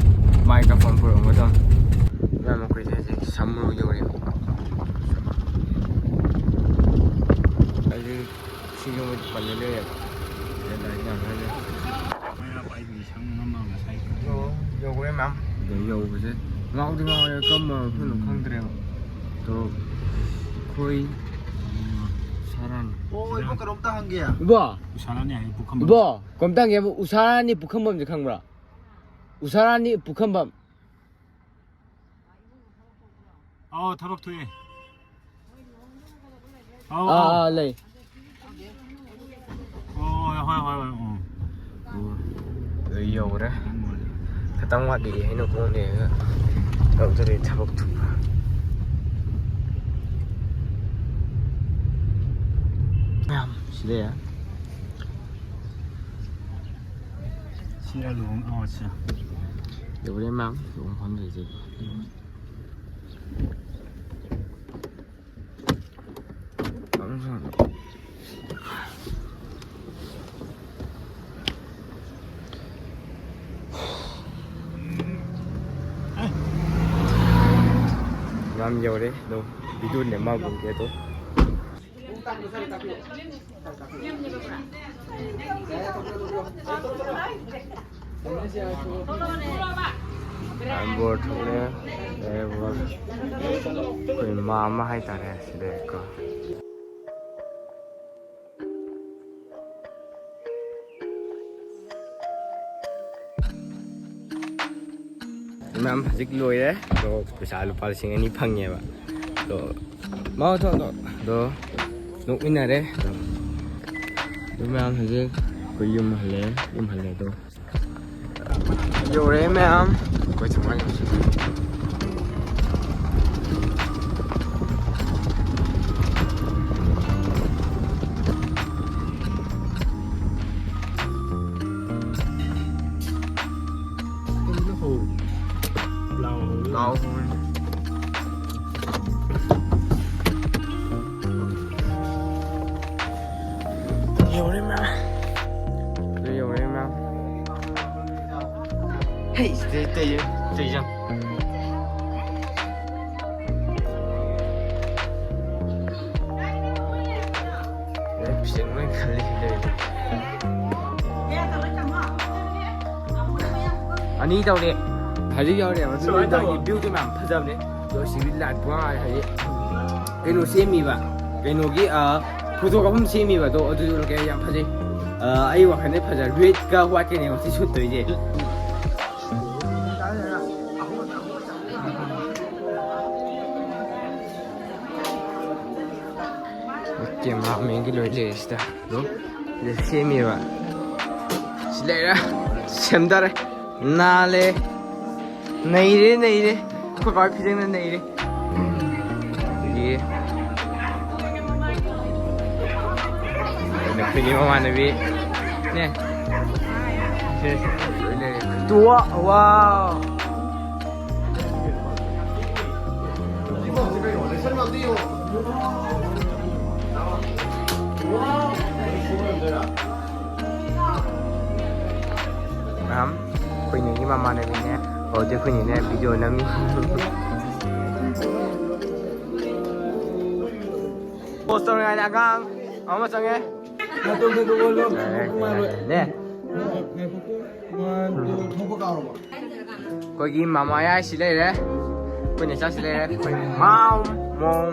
ꯃꯥꯏꯀ꯭ꯔꯣꯐꯣꯟ ꯄꯨꯔꯛꯑꯣ ꯑꯗꯣ꯫ ꯃꯌꯥꯝ ꯑꯩꯈꯣꯏꯁꯦ ꯍꯧꯖꯤꯛ ꯁꯃꯨꯗ꯭ꯔ ꯌꯧꯔꯦꯕꯀꯣ꯫ ꯑꯩꯗꯤ ꯁꯤꯒꯤ ꯃꯣꯏ ꯄꯜꯂ ꯂꯩꯔꯦꯕ꯫ ꯒ꯭ꯌꯥꯟ ꯇꯥꯗꯦ ꯌꯥꯝ ꯍꯥꯏꯅ꯫ ꯃꯩꯔꯥ ꯄꯥꯏꯕꯤ ꯁꯪ ꯑꯃ ꯉꯁꯥꯏ꯫ ꯑꯣ, ꯌꯧꯔꯦ ꯃꯌꯥꯝ꯫ ꯑꯗ ꯌꯧꯕꯁꯦ ꯉꯥꯎꯗꯤ ꯉꯥꯎꯔꯦ, ꯀꯔꯝꯕ ꯃꯐꯝꯅꯣ ꯈꯪꯗ꯭ꯔꯦꯕ꯫ ꯑꯗꯣ ꯑꯩꯈꯣꯏ ꯁꯥꯔꯥꯟ꯫ ꯑꯣ, ꯏꯕꯣ, ꯀꯩꯅꯣꯝꯇ ꯍꯪꯒꯦ꯫ ꯏꯕꯣ! ꯎꯁꯥꯔꯥꯅꯤ ꯍꯥꯏ ꯄꯨꯈꯝ꯫ ꯏꯕꯣ! ꯀꯩꯅꯣꯝꯇ ꯍꯪꯒꯦꯕ, ꯎꯁꯥꯔꯥꯅꯤ ꯄꯨꯈꯝꯕꯝꯁꯦ ꯈꯪꯕ꯭ꯔꯥ? ꯎꯁꯥꯔꯥꯅꯤ ꯄꯨꯈꯝꯕꯝ꯫ ꯑꯧ, ꯊꯕꯛ ꯊꯣꯛꯑꯦ꯫ ꯑꯧ, ꯑꯥ, ꯑꯧ꯫ ꯑꯥ, ꯂꯩ꯫ ꯑꯣ, ꯍꯣꯏ, ꯍꯣꯏ, ꯍꯣꯏ, ꯎꯝ꯫ ꯑꯣ, ꯑꯗꯨ ꯌꯧꯔꯦ꯫ ꯈꯤꯇꯪ ꯋꯥꯠꯂꯤ, ꯑꯩꯅ ꯈꯣꯡꯅ ꯌꯦꯡꯉꯒ ꯇꯧꯗꯣꯔꯤ ꯊꯕꯛꯇꯨ꯫ ꯃꯌꯥꯝ ꯁꯤꯗ ꯌꯥ꯫ ꯁꯤꯔ ꯂꯨꯍꯣꯡ-, ꯑꯣ, ꯑꯠꯆꯥ꯫ ꯌꯧꯔꯦ ꯃꯌꯥꯝ, ꯂꯨꯍꯣꯡꯐꯝ ꯂꯩꯖꯩ꯫ ꯌꯥꯝ ꯌꯧꯔꯦ ꯑꯗꯣ, ꯚꯤꯗꯤꯑꯣ ꯅꯝꯃꯒꯨꯝꯒꯦ ꯑꯗꯣ꯫ ꯕꯣꯔ ꯊꯣꯛꯂꯦ꯫ ꯑꯦ, ꯕꯣꯔ꯫ ꯑꯩꯈꯣꯏ ꯃꯥ ꯑꯃ ꯍꯥꯏꯇꯥꯔꯦ ꯁꯤꯗꯀꯣ꯫ ꯃꯌꯥꯝ ꯍꯧꯖꯤꯛ ꯂꯣꯏꯔꯦ꯫ ꯑꯗꯣ ꯄꯩꯁꯥ ꯂꯨꯄꯥ ꯂꯤꯁꯤꯡ ꯑꯅꯤ ꯐꯪꯉꯦꯕ꯫ ꯑꯗꯣ ꯃꯥ ꯊꯣꯛ ꯑꯗꯣ ꯅꯣꯛꯃꯤꯟꯅꯔꯦ꯫ ꯑꯗꯣ ꯑꯗꯨ ꯃꯌꯥꯝ ꯍꯧꯖꯤꯛ ꯑꯩꯈꯣꯏ ꯌꯨꯝ ꯍꯜꯂꯦ, ꯌꯨꯝ ꯍꯜꯂꯦ ꯑꯗꯣ꯫ ꯌꯧꯔꯦ ꯃꯌꯥꯝ꯫ ꯑꯩꯈꯣꯏ ꯊꯣꯡꯒꯥꯟ ꯌꯧꯁꯤꯜꯂꯦ꯫ ꯂꯥꯎ꯫ ꯂꯥꯎ꯫ ꯌꯧꯔꯦ ꯃꯌꯥꯝ꯫ ꯑꯗꯨ ꯌꯧꯔꯦ ꯃꯌꯥꯝ꯫ ꯍꯩ, ꯁꯤꯗ ꯇꯩ-, ꯇꯩꯖꯪ꯫ ꯑꯅꯤ ꯇꯧꯔꯦ꯫ ꯍꯧꯖꯤꯛ ꯌꯧꯔꯦ꯫ ꯁꯨꯃꯥꯏꯅ ꯇꯧꯕ꯫ ꯚ꯭ꯌꯨꯗꯤ ꯃꯌꯥꯝ ꯐꯖꯕꯅꯦ꯫ ꯑꯗꯣ ꯁꯤꯒꯤ ꯂꯥꯏꯠ ꯄꯨꯔꯥ ꯍꯥꯏꯗꯤ ꯀꯩꯅꯣ ꯁꯦꯝꯃꯤꯕ, ꯀꯩꯅꯣꯒꯤ, ꯑ, ꯐꯣꯇꯣ ꯀꯥꯞꯐꯝ ꯁꯦꯝꯃꯤꯕ꯫ ꯑꯗꯣ ꯑꯗꯨꯗꯨꯅ ꯀꯩ ꯌꯥꯝ ꯐꯖꯩ꯫ ꯑ, ꯑꯩ ꯋꯥꯈꯜꯗ ꯐꯖꯔꯦ꯫ ꯔꯦꯗꯀ ꯋꯥꯏꯠꯀꯅꯦ ꯉꯁꯤ ꯁꯨꯠ ꯇꯧꯔꯤꯁꯦ꯫ ꯀꯦꯃꯦꯔꯥꯃꯦꯟꯒꯤ ꯂꯣꯏ ꯂꯩꯔꯦ ꯁꯤꯗ꯫ ꯑꯗꯨꯝ ꯁꯤꯗ ꯁꯦꯝꯃꯤꯕ꯫ ꯁꯤ ꯂꯩꯔꯦ꯫ ꯁꯦꯝꯗꯔꯦ꯫ ꯅꯥꯜꯂꯦ꯫ ꯅꯩꯔꯦ, ꯅꯩꯔꯦ꯫ ꯑꯩꯈꯣꯏ ꯕꯥ ꯐꯤꯖꯪꯅ ꯅꯩꯔꯦ꯫ ꯑꯗꯒꯤ ꯑꯩꯈꯣꯏꯅꯤ ꯃꯃꯥꯟꯅꯕꯤ ꯅꯦ꯫ ꯁꯦ, ꯂꯣꯏ ꯂꯩꯔꯦ꯫ ꯇꯨꯋꯥ-, ꯋꯥꯎ꯫ ꯃꯌꯥꯝ ꯑꯩꯈꯣꯏꯅꯤꯒꯤ ꯃꯃꯥꯟꯅꯕꯤꯅꯦ꯫ ꯍꯧꯖꯤꯛ ꯑꯩꯈꯣꯏꯅꯤꯅꯦ ꯚꯤꯗꯤꯑꯣ ꯅꯝꯃꯤ꯫ ꯄꯣꯁ ꯇꯧꯔꯤꯉꯩꯗ ꯑꯉꯥꯡ ꯑꯃ ꯆꯪꯉꯦ꯫ ꯅꯥꯇꯣꯟ ꯈꯔ ꯈꯔ ꯑꯣꯜꯂꯣ꯫ ꯊꯣꯛꯄ ꯃꯥꯜꯂꯣꯏ꯫ ꯅꯦ꯫ ꯉꯥꯏꯈꯣꯀꯣ꯫ One, two, ꯊꯣꯛꯄ ꯀꯥꯎꯔꯕꯣ? ꯑꯩꯈꯣꯏꯒꯤ ꯃꯃꯥ ꯌꯥꯏꯁꯤ ꯂꯩꯔꯦ, ꯑꯩꯈꯣꯏ ꯅꯦꯆꯥꯁꯤ ꯂꯩꯔꯦ, ꯑꯩꯈꯣꯏ ꯃꯥꯎ ꯃꯣꯡ,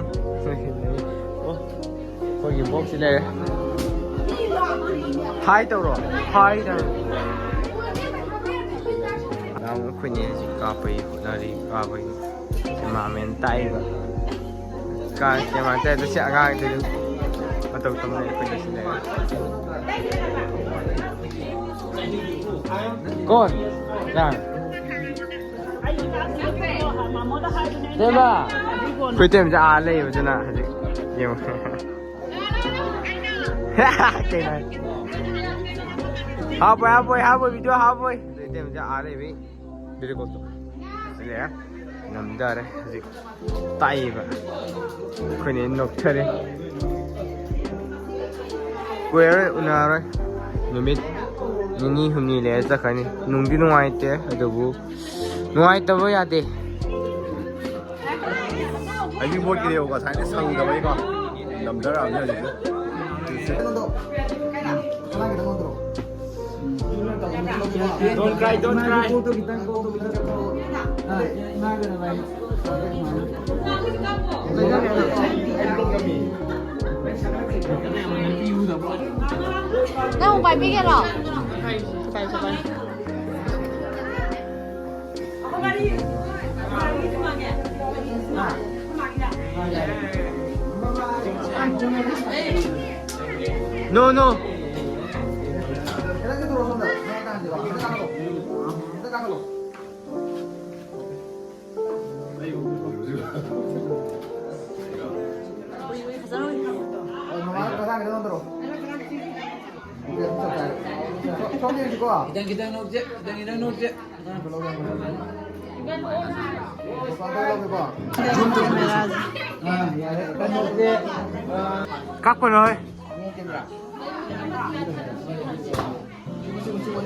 ꯑꯩꯈꯣꯏꯒꯤ ꯕꯣꯛꯁꯤ ꯂꯩꯔꯦ꯫ ꯍꯥꯏ ꯇꯧꯔꯣ, ꯍꯥꯏ ꯇꯧꯔꯣ꯫ ꯅꯍꯥꯟꯃꯨꯛ ꯑꯩꯈꯣꯏꯅꯦ ꯍꯧꯖꯤꯛ ꯀꯥꯞꯄꯒꯤ ꯍꯣꯠꯅꯔꯤ, ꯀꯥꯞꯄꯒꯤ ꯀꯦꯃꯦꯔꯥꯃꯦꯟ ꯇꯥꯛꯏꯕ꯫ ꯀꯥ-, ꯀꯦꯃꯦꯔꯥꯃꯦꯟ ꯇꯥꯛꯏꯗꯣ ꯁꯤ ꯑꯉꯥꯡꯗꯨ ꯃꯇꯧ ꯇꯝꯅ ꯑꯩꯈꯣꯏꯗ ꯁꯤ ꯂꯩꯔꯦ꯫ ꯀꯣꯟ? ꯌꯥꯔꯦ꯫ ꯇꯦꯝꯕ! ꯑꯩꯈꯣꯏ ꯇꯦꯝꯁꯦ ꯑꯥ ꯂꯩꯌꯦꯕ, ꯑꯗꯨꯅ ꯍꯧꯖꯤꯛ ꯌꯦꯡꯉꯨ꯫ ꯀꯩꯅꯣ ꯍꯥꯏ-, ꯍꯥꯞꯄꯣꯏ, ꯍꯥꯞꯄꯣꯏ, ꯍꯥꯞꯄꯣꯏ, ꯚꯤꯗꯤꯑꯣ ꯍꯥꯞꯄꯣꯏ꯫ ꯑꯩꯈꯣꯏ ꯇꯦꯝꯁꯦ ꯑꯥ ꯂꯩꯕꯩ ꯚꯤꯗꯤꯑꯣ ꯀꯣꯜ ꯇꯧ-, ꯁꯤ ꯂꯩꯔꯦ꯫ ꯅꯝꯊꯔꯦ ꯍꯧꯖꯤꯛ꯫ ꯇꯥꯛꯏꯕ꯫ ꯑꯩꯈꯣꯏꯅ ꯅꯣꯛꯊꯔꯦ꯫ ꯀꯨꯏꯔꯔꯣꯏ ꯎꯅꯔꯔꯣꯏ꯫ ꯅꯨꯃꯤꯠ ꯅꯤꯅꯤ ꯍꯨꯝꯅꯤ ꯂꯩꯔ ꯆꯠꯈ꯭ꯔꯅꯤ꯫ ꯅꯨꯡꯗꯤ ꯅꯨꯡꯉꯥꯏꯇꯦ, ꯑꯗꯨꯕꯨ ꯅꯨꯡꯉꯥꯏꯇꯕ ꯌꯥꯗꯦ꯫ ꯍꯩꯖꯤꯡꯄꯣꯠꯀꯤꯅꯦꯕꯀꯣ, ꯉꯁꯥꯏꯅ ꯁꯪꯗꯕꯩꯀꯣ ꯅꯝꯊꯔꯛꯑꯕꯅꯤ ꯍꯧꯖꯤꯛꯁꯦ꯫ Don't cry, don't cry. ꯅꯪ ꯑꯃꯨꯛ ꯄꯥꯏꯕꯤꯒꯦꯔꯣ? No, no. ꯈꯤꯇꯪ ꯈꯤꯇꯪ ꯅꯣꯛꯁꯦ, ꯈꯤꯇꯪ ꯈꯤꯇꯪ ꯅꯣꯛꯁꯦ꯫ ꯀꯥꯞꯀꯅꯣ ꯍꯦ꯫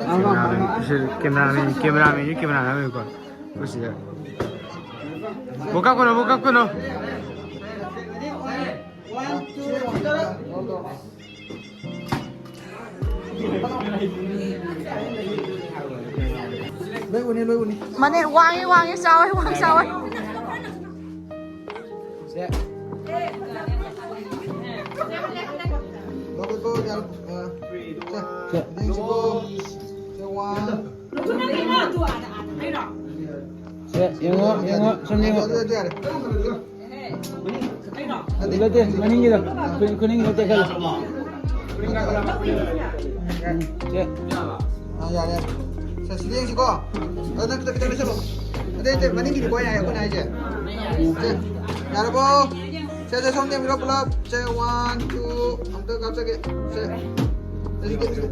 Cameraman, cameraman, cameraman, cameraman. ꯑꯩꯈꯣꯏ ꯁꯤꯗ꯫ ꯕꯣ ꯀꯥꯞꯀꯅꯣ, ꯕꯣ ꯀꯥꯞꯀꯅꯣ꯫ ꯂꯣꯏ ꯎꯅꯤ, ꯂꯣꯏ ꯎꯅꯤ꯫ ꯃꯅꯦ ꯋꯥꯡꯉꯤ, ꯋꯥꯡꯉꯤ, ꯆꯥꯎꯋꯦ, ꯋꯥꯡ ꯆꯥꯎꯋꯦ꯫ ꯁꯦ꯫ ꯂꯧꯒꯦꯀꯣ, ꯌꯥꯔꯣ-, ꯑ, ꯁꯦ꯫ ꯁꯦ꯫ ꯌꯦꯡꯁꯤꯀꯣ꯫ ꯁꯦ, one꯫ ꯁꯦ, ꯌꯦꯡꯉꯣ, ꯌꯦꯡꯉꯣ, ꯁꯨꯝ ꯌꯦꯡꯉꯣ꯫ ꯑꯗꯨ, ꯑꯗꯨ ꯌꯥꯔꯦ꯫ ꯅꯠꯇꯦ, ꯃꯅꯤꯡꯒꯤꯗꯣ꯫ ꯈꯨ-, ꯈꯨꯅꯤꯡꯒꯤꯗꯣ ꯇꯦꯛꯍꯜꯂꯣ꯫ ꯎꯝ, ꯁꯦ꯫ ꯑꯥ, ꯌꯥꯔꯦ, ꯌꯥꯔꯦ꯫ ꯁꯦ, ꯁꯤꯗ ꯌꯦꯡꯁꯤꯀꯣ꯫ ꯑꯗꯨ ꯅꯪ ꯈꯤꯇꯪ, ꯈꯤꯇꯪ ꯂꯩꯁꯜꯂꯣ꯫ ꯅꯠꯇꯦ, ꯅꯠꯇꯦ, ꯃꯅꯤꯡꯒꯤꯗꯤ ꯀꯣ ꯌꯥꯏ, ꯑꯩꯈꯣꯏꯅ ꯍꯥꯏꯁꯦ꯫ ꯁꯦ, ꯌꯥꯔꯕꯣ? ꯁꯦ, ꯁꯦ, ꯁꯣꯝꯗ ꯌꯦꯡꯕꯤꯔꯣ ꯄꯨꯂꯞ꯫ ꯁꯦ, one, two, ꯑꯝꯇ ꯀꯥꯞꯆꯒꯦ꯫ ꯁꯦ꯫ ꯁꯦ, ꯁꯤꯗ, ꯁꯤꯗ꯫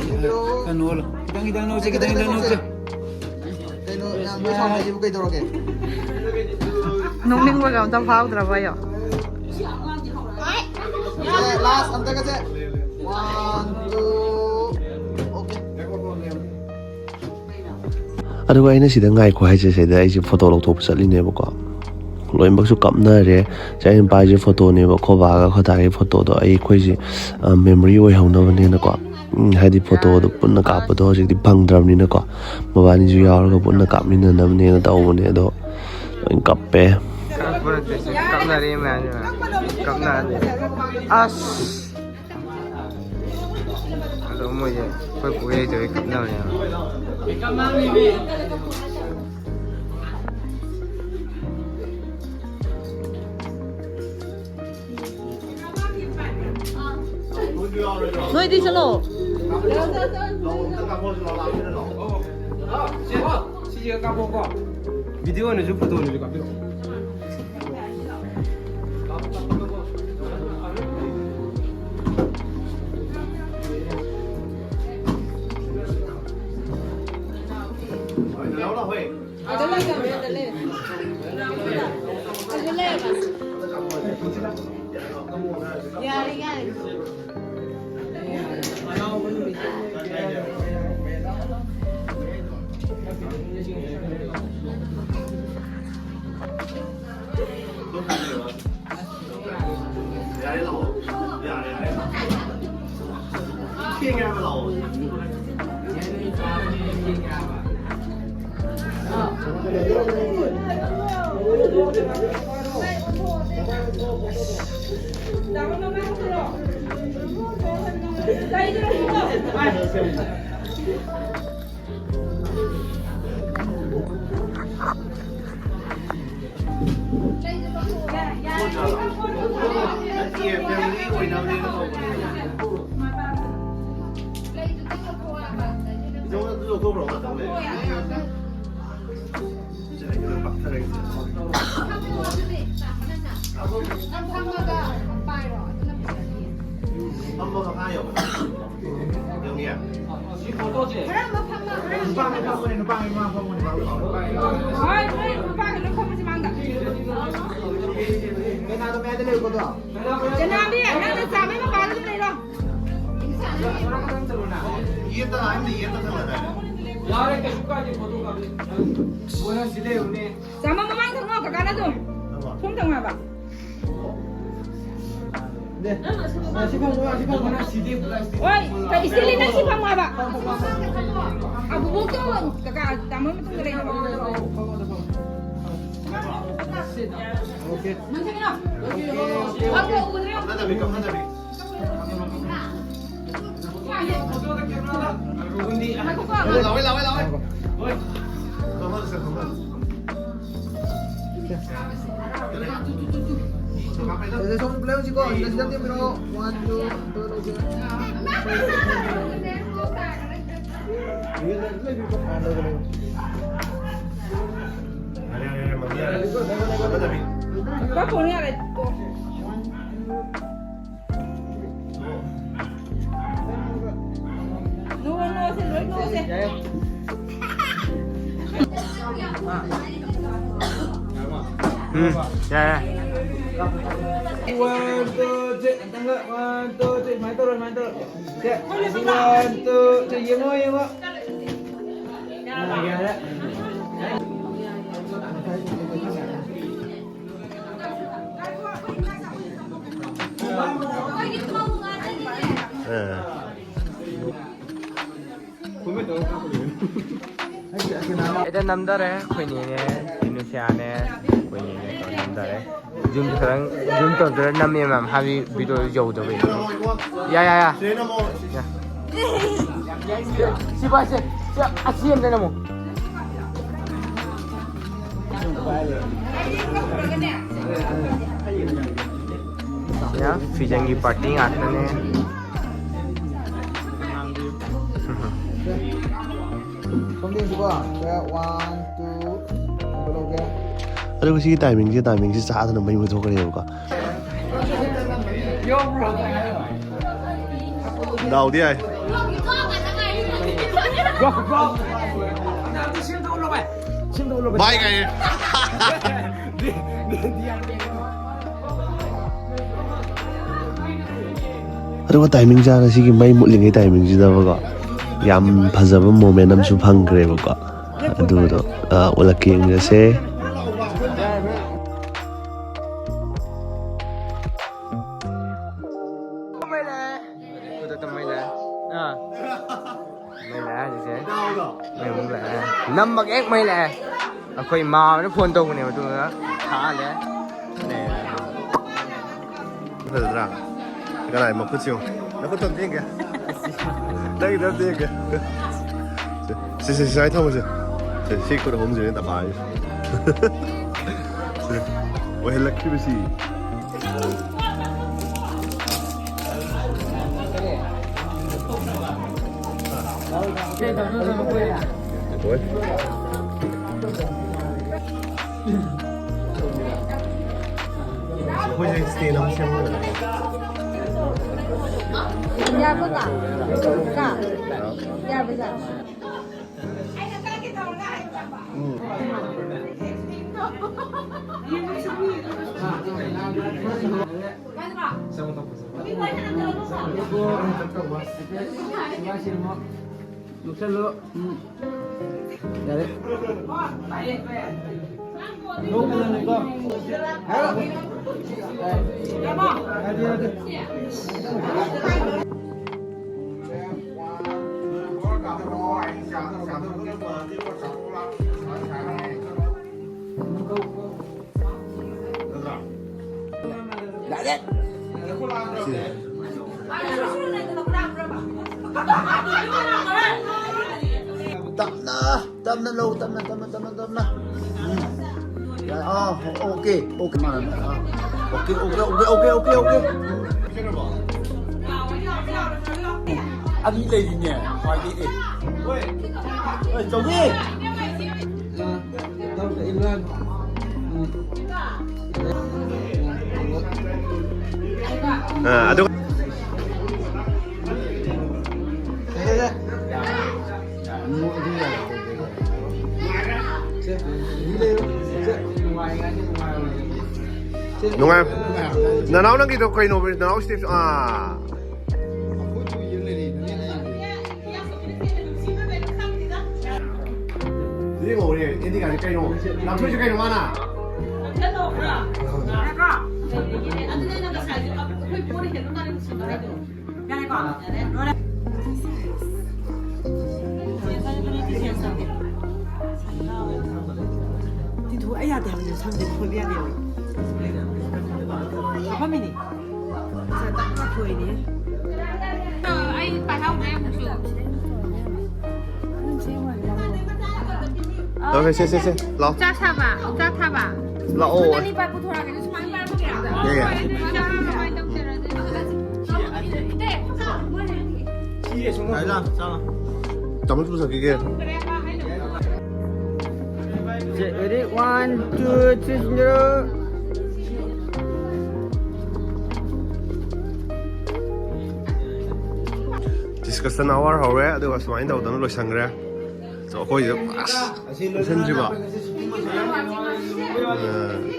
ꯌꯦꯡꯕꯤꯔꯣ꯫ ꯈꯤꯇꯪ ꯅꯣꯛꯍꯜꯂꯣ꯫ ꯈꯤꯇꯪ, ꯈꯤꯇꯪ ꯅꯣꯛꯁꯦ, ꯈꯤꯇꯪ, ꯈꯤꯇꯪ ꯅꯣꯛꯁꯦ꯫ ꯀꯩꯅꯣ, ꯌꯥꯝ ꯂꯣꯏ ꯁꯥꯎꯅꯔꯤꯕꯨ ꯀꯩꯗꯧꯔꯒꯦ? ꯅꯣꯛꯅꯤꯡꯕꯒ ꯑꯝꯇ ꯐꯥꯎꯗ꯭ꯔꯕ ꯑꯌꯣ? ꯁꯦ, last ꯑꯝꯇꯒꯁꯦ꯫ One, two, okay꯫ ꯑꯗꯨꯒ ꯑꯩꯅ ꯁꯤꯗ ꯉꯥꯏꯈꯣ ꯍꯥꯏꯁꯦ, ꯁꯤꯗ ꯑꯩꯁꯦ ꯐꯣꯇꯣ ꯂꯧꯊꯣꯛꯄ ꯆꯠꯂꯤꯅꯦꯕꯀꯣ꯫ ꯂꯣꯏꯅꯃꯛꯁꯨ ꯀꯞꯅꯔꯦ꯫ ꯁꯤ ꯑꯩꯅ ꯄꯥꯏꯔꯤꯁꯦ ꯐꯣꯇꯣꯅꯦꯕ, ꯑꯩꯈꯣꯏ ꯕꯥꯒ ꯑꯩꯈꯣꯏ ꯗꯥꯒꯤ ꯐꯣꯇꯣꯗꯣ꯫ ꯑꯩ, ꯑꯩꯈꯣꯏꯁꯦ, ꯑ, memory ꯑꯣꯏꯍꯧꯅꯕꯅꯦꯅꯀꯣ꯫ ꯎꯝ, ꯍꯥꯏꯗꯤ ꯐꯣꯇꯣꯗꯣ ꯄꯨꯟꯅ ꯀꯥꯞꯄꯗꯣ ꯍꯧꯖꯤꯛꯇꯤ ꯐꯪꯗ꯭ꯔꯕꯅꯤꯅꯀꯣ, ꯃꯕꯥꯅꯤꯁꯨ ꯌꯥꯎꯔꯒ ꯄꯨꯟꯅ ꯀꯥꯞꯃꯤꯟꯅꯅꯕꯅꯦꯅ ꯇꯧꯕꯅꯦ, ꯑꯗꯣ ꯂꯣꯏ ꯀꯞꯄꯦ꯫ ꯀꯞꯅꯔꯦ ꯃꯌꯥꯝꯁꯦ, ꯀꯞꯅꯔꯦ꯫ ꯑꯁ! ꯑꯗꯣ ꯃꯣꯏꯁꯦ ꯑꯩꯈꯣꯏ ꯄꯨ ꯂꯩꯇꯕꯩ ꯀꯞꯅꯕꯅꯦꯕ꯫ ꯅꯣꯏꯗꯤ ꯆꯠꯂꯣ꯫ ꯁꯤꯁꯦ ꯀꯥꯞꯄꯣꯀꯣ꯫ ꯚꯤꯗꯤꯑꯣꯅꯁꯨ ꯐꯣꯇꯣꯅꯁꯨ ꯀꯥꯞꯄꯤꯔꯛꯑꯣ꯫ ꯍꯣꯏ, ꯅꯣꯏ ꯅꯨꯄꯥꯒꯤ ꯂꯣꯏ ꯐꯝꯃꯁꯤ ꯃꯥꯡꯗ꯫ ꯖꯅꯥꯕꯤ, ꯅꯪꯅ ꯆꯥꯕꯩ ꯃꯄꯥꯗ ꯑꯗꯨꯝ ꯂꯩꯔꯣ꯫ ꯌꯥꯔꯦ, ꯀꯩꯁꯨ ꯀꯥꯏꯗꯦ, ꯐꯣꯇꯣ ꯀꯥꯞꯄ꯫ ꯆꯥꯃ ꯃꯃꯥꯡ ꯊꯪꯉꯣ, ꯀꯀꯥꯅ ꯑꯗꯨꯝ꯫ ꯁꯣꯝ ꯊꯪꯉꯣ ꯍꯥꯏꯕ꯫ ꯍꯣꯏ, ꯀꯩ ꯏꯁꯇꯦꯂꯤꯟ, ꯅꯪ ꯁꯤ ꯐꯝꯃꯣ ꯍꯥꯏꯕ꯫ ꯑꯕꯨꯕꯣꯛꯇꯣ ꯀꯀꯥ ꯇꯥꯃꯣ ꯃꯇꯨꯡꯗ ꯂꯩꯅꯕ꯫ ꯅꯪ ꯆꯠꯈꯤꯅꯣ꯫ ꯐꯝꯗꯣ ꯎꯗ꯭ꯔꯦ꯫ ꯉꯥꯏꯈꯣꯀꯣ꯫ ꯂꯥꯎꯋꯦ, ꯂꯥꯎꯋꯦ, ꯂꯥꯎꯋꯦ꯫ ꯁꯤꯗ ꯁꯣꯝ play ꯍꯧꯖꯤꯛꯀꯣ, ꯁꯤꯗ, ꯁꯤꯗ ꯑꯝꯇ ꯌꯦꯡꯕꯤꯔꯛꯑꯣ꯫ One, two, two, two. ꯌꯥꯔꯦ, ꯌꯥꯔꯦ, ꯌꯥꯔꯦ, ꯃꯃꯤ ꯌꯥꯔꯦ꯫ ꯀꯛꯈ꯭ꯔꯣꯅꯦ, ꯌꯥꯔꯦ꯫ ꯅꯣꯛꯑꯣ, ꯅꯣꯛꯑꯣꯁꯦ, ꯂꯣꯏ ꯅꯣꯛꯑꯣꯁꯦ꯫ ꯎꯝ, ꯌꯥꯔꯦ꯫ One, two, three. ꯑꯝꯇꯪꯒ, one, two, three. ꯁꯨꯃꯥꯏꯅ ꯇꯧꯔꯣ, ꯁꯨꯃꯥꯏꯅ ꯇꯧꯔꯣ꯫ ꯁꯦ, one, two, three. ꯌꯦꯡꯉꯣ, ꯌꯦꯡꯉꯣ꯫ ꯌꯥꯔꯦ꯫ ꯑꯥ꯫ ꯍꯦꯛꯇ ꯅꯝꯊꯔꯦ꯫ ꯑꯩꯈꯣꯏ ꯅꯦꯅꯦ, ꯏꯅꯨꯁꯤꯌꯥꯅꯦ, ꯑꯩꯈꯣꯏ ꯅꯦꯅꯦ ꯇꯧꯔ ꯅꯝꯊꯔꯦ꯫ Zoom ꯈꯔꯪ, zoom ꯇꯧꯗ꯭ꯔ ꯅꯝꯃꯦ ꯃꯌꯥꯝ ꯍꯥꯏꯕꯗꯤ video ꯌꯧꯗꯕꯩ꯫ ꯌꯥ, ꯌꯥ, ꯌꯥ꯫ ꯌꯥ꯫ ꯁꯤ, ꯁꯤ ꯄꯥꯏꯁꯦ꯫ ꯁꯤ, ꯑꯁꯤ ꯑꯝꯇ ꯅꯝꯃꯣ꯫ ꯁꯤꯅ fusionꯒꯤ party ꯉꯥꯛꯇꯅꯦ꯫ ꯁꯣꯝꯗ ꯌꯦꯡꯁꯤꯀꯣ꯫ ꯁꯦ, one, two, ꯂꯧꯒꯦ꯫ ꯑꯗꯨꯒ ꯁꯤꯒꯤ timingꯁꯦ, timingꯁꯦ ꯆꯥꯗꯅ ꯃꯩ ꯃꯨꯠꯊꯣꯛꯈ꯭ꯔꯦꯕꯀꯣ꯫ ꯗꯥꯎꯗꯤ ꯌꯥꯏ꯫ ꯚꯥꯏ ꯀꯥꯏ꯫ ꯑꯗꯨꯒ timing ꯆꯥꯅ ꯁꯤꯒꯤ ꯃꯩ ꯃꯨꯠꯂꯤꯉꯩ timingꯁꯤꯗꯕꯀꯣ, ꯌꯥꯝ ꯐꯖꯕ moment ꯑꯃꯁꯨ ꯐꯪꯈ꯭ꯔꯦꯕꯀꯣ꯫ ꯑꯗꯨꯗꯣ, ꯑ, ꯎꯠꯂꯛꯀꯦ, ꯌꯦꯡꯃꯤꯟꯅꯁꯦ꯫ ꯑꯗꯨꯗ ꯃꯩ ꯂꯥꯛꯑꯦ꯫ ꯑꯥ꯫ ꯃꯩ ꯂꯥꯛꯑꯦ ꯍꯧꯖꯤꯛꯁꯦ꯫ ꯃꯩ ꯑꯃꯨꯛ ꯂꯥꯛꯑꯦ꯫ ꯅꯝꯃꯒ ꯍꯦꯛ ꯃꯩ ꯂꯥꯛꯑꯦ꯫ ꯑꯩꯈꯣꯏ ꯃꯥꯝꯃꯅ ꯐꯣꯟ ꯇꯧꯕꯅꯦꯕ, ꯑꯗꯨꯒ ꯊꯥꯜꯂꯦ꯫ ꯐꯖꯗ꯭ꯔꯥ? ꯀꯅꯥꯏ ꯃꯈꯨꯠꯁꯤ ꯌꯦꯡꯉꯨ꯫ ꯅꯈꯨꯠꯇꯣ ꯑꯝꯇ ꯌꯦꯡꯒꯦ꯫ ꯅꯪꯒꯤꯗꯣ ꯑꯝꯇ ꯌꯦꯡꯒꯦ꯫ ꯁꯦ, ꯁꯦ, ꯁꯦ, ꯁ꯭ꯋꯥꯏ ꯊꯝꯃꯨꯁꯦ꯫ ꯁꯦ, ꯁꯤ ꯈꯨꯠ ꯑꯍꯨꯝꯁꯤꯅꯦ ꯇꯄꯥꯔꯤꯁꯦ꯫ ꯁꯦ, ꯑꯣꯏꯍꯜꯂꯛꯈꯤꯕꯁꯤ꯫ ꯑꯩꯈꯣꯏꯁꯦ stand ꯑꯃ ꯁꯦꯝꯍꯧꯗꯅ꯫ ꯌꯥꯕꯒ? ꯀ? ꯌꯥꯕꯖꯥ? ꯌꯥꯔꯦ꯫ ꯇꯞꯅ, ꯇꯞꯅ ꯂꯧ, ꯇꯞꯅ, ꯇꯞꯅ, ꯇꯞꯅ, ꯇꯞꯅ꯫ ꯎꯝ꯫ ꯌꯥꯔꯦ꯫ ꯑꯥ, okay, okay, ꯃꯥꯅ, ꯑꯥ꯫ Okay, okay, okay, okay, okay, okay꯫ ꯑꯅꯤ ꯂꯩꯔꯤꯅꯦ, ꯈ꯭ꯋꯥꯏꯗꯒꯤ꯫ ꯑꯦ, ꯆꯧꯕꯤ! ꯑ, ꯑꯗꯨ ꯅꯨꯡꯉꯥꯏ꯫ ꯅꯅꯥꯎ ꯅꯪꯒꯤꯗꯣ ꯀꯩꯅꯣ? ꯅꯅꯥꯎ ꯁ꯭ꯇꯦꯞꯁ-, ꯑꯥ꯫ ꯁꯤꯗꯤ ꯉꯧꯔꯦ꯫ ꯑꯦꯟꯗꯤ ꯀꯥꯏꯗꯤ ꯀꯩꯅꯣ? ꯂꯥꯞꯊꯣꯛꯏꯁꯦ ꯀꯩꯅꯣ ꯃꯥꯅ? ꯑꯗꯨꯅꯦ ꯑꯩꯅ ꯉꯁꯥꯏꯁꯨ ꯑꯩꯈꯣꯏ ꯄꯣꯔꯤ ꯀꯩꯅꯣ ꯃꯥꯅ ꯅꯨꯡꯁꯤꯕ ꯍꯥꯏꯗꯣ꯫ ꯇꯤꯟꯊꯣꯛ ꯑꯩ ꯌꯥꯗꯦ ꯍꯥꯏꯕꯅꯦ, ꯁꯝꯁꯦ ꯈꯣꯏꯕ ꯌꯥꯗꯦꯕ꯫ ꯍꯥꯞꯄꯝꯃꯤꯅꯤ꯫ ꯉꯁꯥꯏ ꯇꯞꯅ ꯈꯣꯏꯔꯤꯅꯦ꯫ ꯑꯩ ꯄꯥꯏꯍꯧꯗ꯭ꯔꯦ ꯑꯃꯨꯛꯁꯨ꯫ ꯂꯥꯛꯑꯣ, ꯁꯦ, ꯁꯦ, ꯁꯦ, ꯂꯥꯛꯑꯣ꯫ ꯆꯥ ꯁꯥꯕ, ꯆꯥ ꯊꯥꯕ꯫ ꯂꯥꯛꯑꯣ꯫ ꯁꯨꯝ ꯑꯅꯤ ꯄꯥꯏ ꯄꯨꯊꯣꯔꯛꯑꯒꯦ꯫ ꯁꯨꯃꯥꯏꯅ ꯄꯥꯏꯔꯒꯦ꯫ ꯌꯥꯏ, ꯌꯥꯏ꯫ ꯀꯃꯥꯏꯅ ꯇꯧꯁꯦꯔ ꯑꯗꯨꯗꯤ? ꯆꯥꯃꯁ ꯄꯨꯊꯣꯛꯈꯤꯒꯦ꯫ Ready? One, two, three, zero. Discussion hour ꯍꯧꯔꯦ, ꯑꯗꯨꯒ ꯁꯨꯃꯥꯏꯅ ꯇꯧꯗꯅ ꯂꯣꯏꯁꯟꯈ꯭ꯔꯦ꯫ ꯑꯗꯣ ꯑꯩꯈꯣꯏꯁꯨ ꯑꯁ ꯂꯣꯏꯁꯟꯗ꯭ꯔꯤꯕ꯫ ꯑ꯫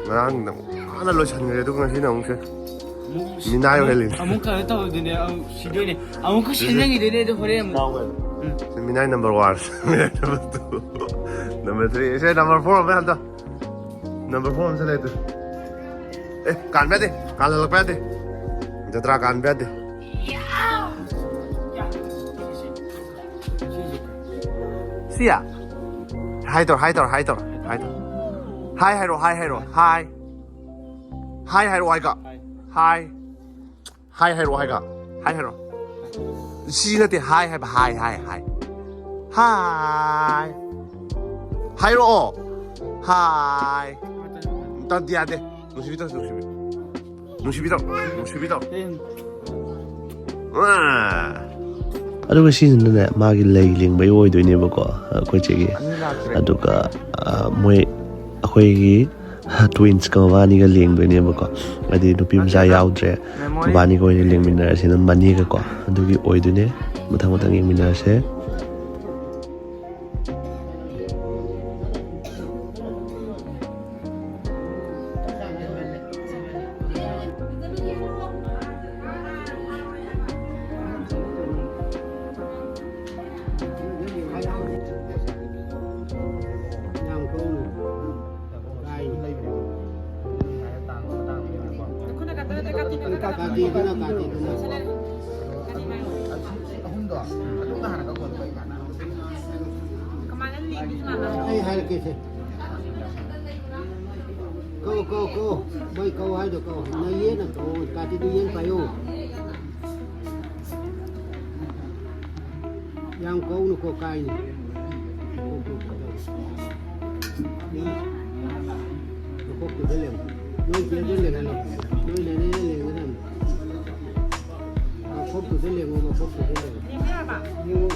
ꯉꯔꯥꯡꯗ ꯍꯥꯟꯅ ꯂꯣꯏꯁꯟꯈ꯭ꯔꯦ, ꯑꯗꯨꯒ ꯉꯁꯤꯅ ꯑꯃꯨꯛꯁꯦ ꯑꯃꯨꯛ ꯃꯤꯅꯥꯏ ꯑꯣꯏꯍꯜꯂꯤꯅꯦ꯫ ꯑꯃꯨꯛ ꯀꯩꯅꯣ ꯇꯧꯗꯣꯏꯅꯦ, ꯑꯃꯨꯛ ꯁꯤꯗꯣꯏꯅꯦ, ꯑꯃꯨꯛꯀ ꯁꯤꯟꯖꯟꯈꯤꯗꯣꯏꯅꯦ ꯑꯗꯨ ꯍꯣꯔꯦꯟ ꯑꯃꯨꯛ. ꯎꯝ. ꯃꯤꯅꯥꯏ ꯅꯝꯕꯔ ꯋꯥꯟ꯫ ꯃꯤꯅꯥꯏ ꯅꯝꯕꯔ ꯇꯨ, ꯅꯝꯕꯔ ꯊ꯭ꯔꯤ, ꯁꯦ ꯅꯝꯕꯔ ꯐꯣꯔ ꯑꯃ ꯍꯟꯗꯣ. ꯅꯝꯕꯔ ꯐꯣꯔ ꯑꯃ ꯆꯠꯂꯦ ꯑꯗꯨ. ꯑꯦ, ꯀꯥꯟꯕ ꯌꯥꯗꯦ, ꯀꯥꯟꯍꯜꯂꯛꯄ ꯌꯥꯗꯦ, ꯖꯇ꯭ꯔꯥ ꯀꯥꯟꯕ ꯌꯥꯗꯦ. ꯁꯤꯌꯥ. ꯍꯥꯏ ꯇꯧꯔꯣ, ꯍꯥꯏ ꯇꯧꯔꯣ, ꯍꯥꯏ ꯇꯧꯔꯣ, ꯍꯥꯏ ꯇꯧꯔꯣ. ꯍꯥꯏ ꯍꯥꯏꯔꯣ, ꯍꯥꯏ ꯍꯥꯏꯔꯣ, ꯍꯥꯏ. ꯍꯥꯏ ꯍꯥꯏꯔꯣ, ꯍꯥꯏꯒ. ꯍꯥꯏ. ꯍꯥꯏ ꯍꯥꯏꯔꯣ, ꯍꯥꯏꯒ. ꯍꯥꯏ ꯍꯥꯏꯔꯣ. ꯁꯤ ꯅꯠꯇꯦ, ꯍꯥꯏ ꯍꯥꯏꯕ, ꯍꯥꯏ, ꯍꯥꯏ, ꯍꯥꯏ. ꯍꯥꯏ. ꯍꯥꯏꯔꯛꯑꯣ. ꯍꯥꯏ. ꯇꯗꯤ ꯌꯥꯗꯦ. ꯅꯨꯡꯁꯤꯕꯤ ꯇꯧ, ꯅꯨꯡꯁꯤꯕꯤ. ꯅꯨꯡꯁꯤꯕꯤ ꯇꯧ, ꯅꯨꯡꯁꯤꯕꯤ ꯇꯧ. ꯑꯥ. ꯑꯗꯨꯒ ꯁꯤꯁꯤꯅꯅꯦ, ꯃꯥꯒꯤ ꯂꯩ ꯂꯦꯡꯕꯩ ꯑꯣꯏꯗꯣꯏꯅꯦꯕꯀꯣ, ꯑꯩꯈꯣꯏ ꯆꯦꯒꯤ. ꯑꯗꯨꯒ, ꯑ, ꯃꯣꯏ, ꯑꯩꯈꯣꯏꯒꯤ ꯇ꯭ꯋꯤꯟꯁꯀ ꯃꯕꯥꯅꯤꯒ ꯂꯦꯡꯗꯣꯏꯅꯦꯕꯀꯣ. ꯍꯥꯏꯗꯤ ꯅꯨꯄꯤ ꯃꯆꯥ ꯌꯥꯎꯗ꯭ꯔꯦ, ꯃꯕꯥꯅꯤꯒ ꯑꯣꯏꯅ ꯂꯦꯡꯃꯤꯟꯅꯔꯁꯤꯅ ꯃꯅꯤꯒꯀꯣ. ꯑꯗꯨꯒꯤ ꯑꯣꯏꯗꯣꯏꯅꯦ. ꯃꯊꯪ ꯃꯊꯪ ꯌꯦꯡꯃꯤꯟꯅꯔꯁꯦ. ꯑꯩ ꯍꯥꯏꯔꯛꯀꯦꯁꯦ. ꯀꯧ, ꯀꯧ, ꯀꯧ. ꯃꯣꯏ ꯀꯧ ꯍꯥꯏꯗꯣ ꯀꯧ. ꯅ ꯌꯦꯟ ꯑꯃ ꯀꯧ. ꯀꯥꯇꯤꯗꯨ ꯌꯦꯟ ꯄꯥꯏꯌꯨ. ꯌꯥꯝ ꯀꯧꯅꯨꯀꯣ, ꯀꯥꯏꯅꯤ. ꯃꯀꯣꯛꯇꯨꯗ ꯂꯦꯡꯉꯨ. ꯅꯣꯏ ꯆꯦꯗ ꯂꯦꯡꯍꯜꯂꯣ. ꯅꯣꯏ ꯅꯦꯅꯦꯗ ꯂꯦꯡꯒꯗꯕꯅꯤ. ꯃꯀꯣꯛꯇꯨꯗ ꯂꯦꯡꯉꯨ, ꯃꯀꯣꯛꯇꯨꯗ ꯂꯦꯡꯉꯨ. ꯌꯦꯡꯉꯨ.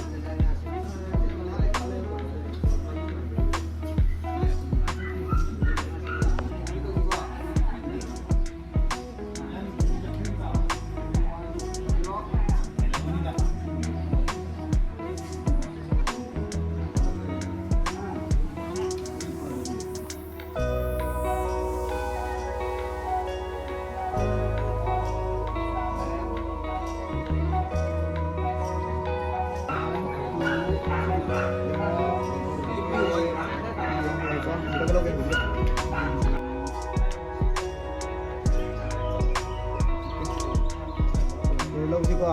ꯂꯧꯁꯤꯀꯣ꯫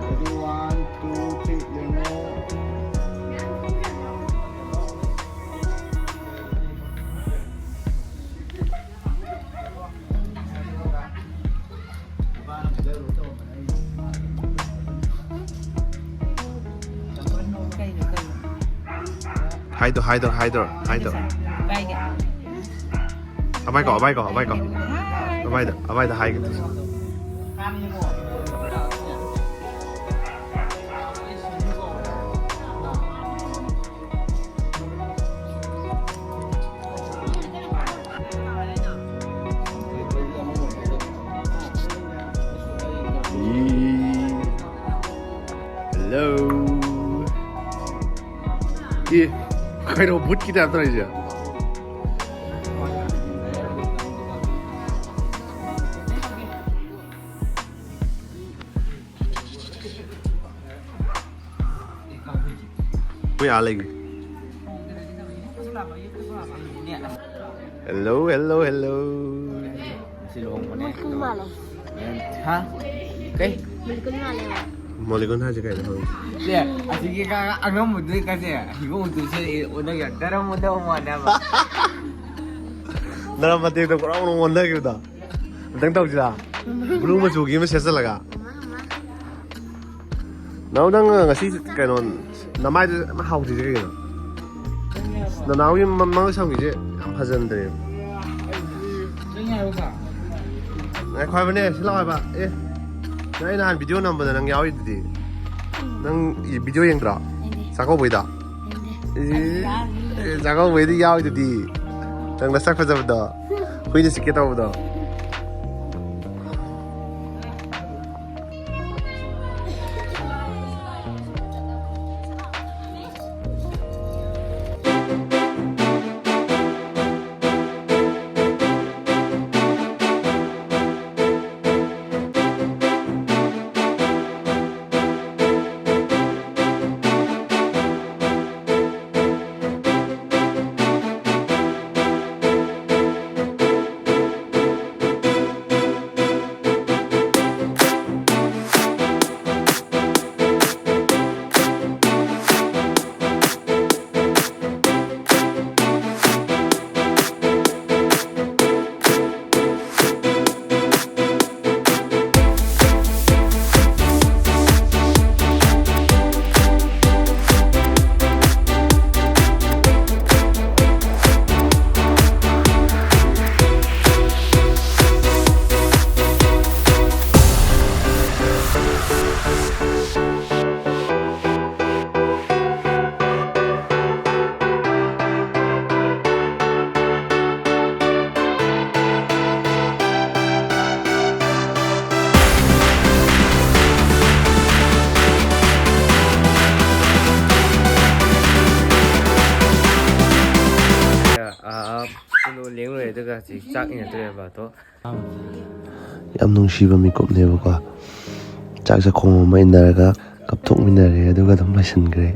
ꯑꯗꯨ one, two, three, ꯌꯦꯡꯉꯣ꯫ ꯀꯩꯅꯣ, ꯀꯩꯅꯣ? ꯍꯥꯏꯗꯣ, ꯍꯥꯏꯗꯣ, ꯍꯥꯏꯗꯣ, ꯍꯥꯏꯗꯣ꯫ ꯀꯥꯏꯒꯦ? ꯑꯕꯥꯏ ꯀꯧ, ꯑꯕꯥꯏ ꯀꯧ, ꯑꯕꯥꯏ ꯀꯧ꯫ ꯍꯥꯏ꯫ ꯑꯕꯥꯏꯗ, ꯑꯕꯥꯏꯗ ꯍꯥꯏꯒꯦ ꯇꯧꯁꯦ꯫ Hello. ꯑꯦ, ꯀꯩꯅꯣ ꯚꯨꯠꯀꯤ ꯇꯥꯏꯞ ꯇꯧꯔꯤꯁꯦ? ꯃꯣꯏ ꯑꯥ ꯂꯩꯈ꯭ꯔꯦ꯫ Hello, hello, hello. ꯉꯁꯤ ꯂꯨꯍꯣꯡꯕꯅꯦ꯫ ꯃꯣꯏ ꯀꯨꯟ ꯃꯥꯜꯂꯦ꯫ ꯍꯥ? ꯀꯩ? ꯃꯣꯏ ꯀꯨꯟ ꯃꯥꯜꯂꯦꯕ꯫ ꯃꯣꯂꯤꯀꯣꯟ ꯍꯥꯏꯁꯦ ꯀꯩꯅꯣ ꯈꯪꯗꯦ꯫ ꯁꯦ, ꯑꯁꯤꯒꯤ ꯀ-, ꯑꯉꯝꯕꯗꯨꯒꯤ ꯀꯁꯦ, ꯍꯤꯒꯣꯛ ꯃꯆꯨꯁꯦ ꯑꯣꯟꯅꯒ ꯗꯔꯝ ꯑꯣꯟꯅꯕ ꯃꯥꯟꯅꯕ꯫ ꯅꯔꯝ ꯃꯇꯦꯛꯇ ꯄꯨꯔꯥ ꯑꯣꯟꯅꯈꯤꯕꯗꯣ꯫ ꯑꯝꯇꯪ ꯇꯧꯁꯤꯔꯥ? ꯕ꯭ꯂꯨ ꯃꯆꯨꯒꯤ ꯑꯃ ꯁꯦꯠꯆꯜꯂꯒ꯫ ꯅꯥꯎ, ꯅꯪ ꯉꯁꯤ ꯀꯩꯅꯣ, ꯅꯃꯥꯏꯗꯨ ꯌꯥꯝ ꯍꯥꯎꯗ꯭ꯔꯤꯁꯦ ꯀꯩꯒꯤꯅꯣ? ꯅꯅꯥꯎꯒꯤ ꯃ-, ꯃꯉꯛ ꯁꯝꯒꯤꯁꯦ ꯌꯥꯝ ꯐꯖꯟꯗ꯭ꯔꯦ꯫ ꯉꯥꯏꯈꯣ ꯍꯥꯏꯕꯅꯦ, ꯁꯤ ꯂꯥꯛꯑꯣ ꯍꯥꯏꯕ꯫ ꯑꯦ, ꯅꯪ ꯑꯩ ꯅꯍꯥꯟ ꯚꯤꯗꯤꯑꯣ ꯅꯝꯕꯗ ꯅꯪ ꯌꯥꯎꯔꯤꯗꯨꯗꯤ꯫ ꯅꯪ ꯚꯤꯗꯤꯑꯣ ꯌꯦꯡꯗ꯭ꯔꯣ? ꯌꯦꯡꯗꯦ꯫ ꯆꯥꯛꯀꯧꯕꯩꯗ? ꯌꯦꯡꯗꯦ꯫ ꯑꯦ, ꯌꯥꯎꯔꯤ꯫ ꯑꯦ, ꯆꯥꯛꯀꯧꯕꯩꯗꯤ ꯌꯥꯎꯔꯤꯗꯨꯗꯤ꯫ ꯅꯪ ꯅꯁꯛ ꯐꯖꯕꯗꯣ꯫ ꯍꯨꯏꯅ ꯆꯤꯛꯀꯦ ꯇꯧꯕꯗꯣ꯫ ꯑꯥ, ꯀꯩꯅꯣ ꯂꯦꯡ ꯂꯣꯏꯔꯦ, ꯑꯗꯨꯒ ꯍꯧꯖꯤꯛ ꯆꯥꯛ ꯏꯟꯅꯗꯣꯏꯔꯦꯕ ꯑꯗꯣ꯫ ꯌꯥꯝ ꯅꯨꯡꯁꯤꯕ ꯃꯤꯀꯨꯞꯅꯦꯕꯀꯣ꯫ ꯆꯥꯛ ꯆꯥꯛꯈꯣꯝ ꯑꯃ ꯏꯟꯅꯔꯒ ꯀꯞꯊꯣꯛꯃꯤꯟꯅꯔꯦ, ꯑꯗꯨꯒ ꯑꯗꯨꯝ ꯂꯣꯏꯁꯤꯟꯈ꯭ꯔꯦ꯫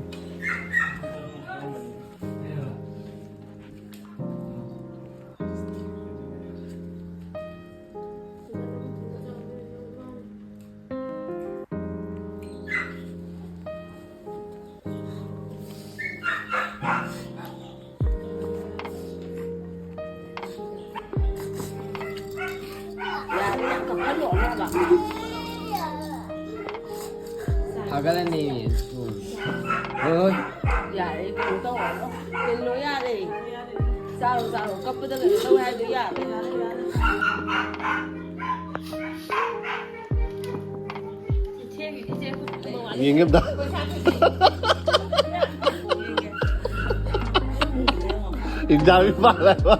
ꯐꯒꯠꯂꯅꯤ꯫ ꯍꯣꯏ, ꯍꯣꯏ꯫ ꯌꯥꯔꯦ, ꯀꯩꯅꯣ ꯇꯧꯔꯅꯨ꯫ ꯀꯩꯅꯣ ꯌꯥꯔꯦ꯫ ꯆꯥꯔꯣ, ꯆꯥꯔꯣ꯫ ꯀꯞꯄꯗ ꯀꯩꯅꯣ ꯇꯧꯋꯦ ꯍꯥꯏꯗꯣ ꯌꯥꯔꯦ꯫ ꯌꯦꯡꯒꯦ ꯑꯝꯇ꯫ ꯑꯦꯛꯖꯥꯝꯒꯤ ꯃꯥꯜꯂꯦꯕ꯫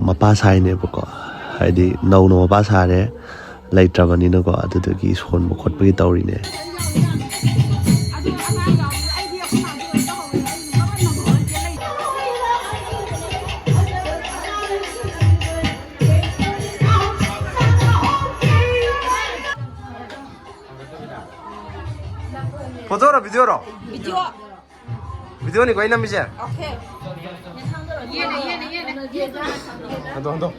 ꯃꯄꯥ ꯁꯥꯏꯅꯦꯕꯀꯣ, ꯍꯥꯏꯗꯤ ꯅꯧꯅ ꯃꯄꯥ ꯁꯥꯔꯦ, ꯂꯩꯇ꯭ꯔꯕꯅꯤꯅꯀꯣ꯫ ꯑꯗꯨꯗꯨꯒꯤ ꯁꯣꯟꯕ ꯈꯣꯠꯄꯒꯤ ꯇꯧꯔꯤꯅꯦ꯫ ꯐꯣꯇꯣꯔꯣ, ꯚꯤꯗꯤꯑꯣꯔꯣ? ꯚꯤꯗꯤꯑꯣ꯫ ꯚꯤꯗꯤꯑꯣꯅꯤꯀꯣ ꯑꯩ ꯅꯝꯃꯤꯁꯦ? ꯑꯣꯀꯦ꯫ ꯍꯟꯗꯣ, ꯍꯟꯗꯣ꯫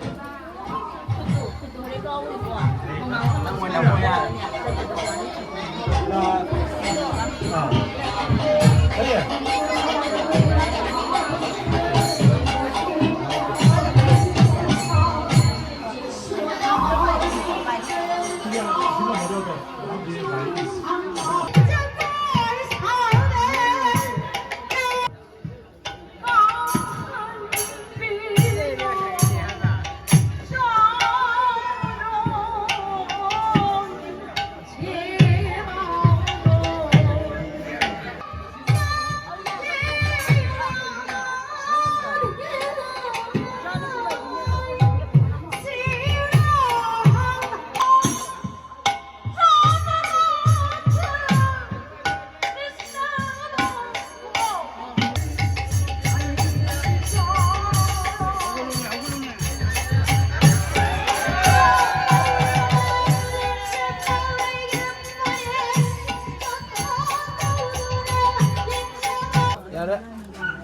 ꯌꯥꯔꯦ꯫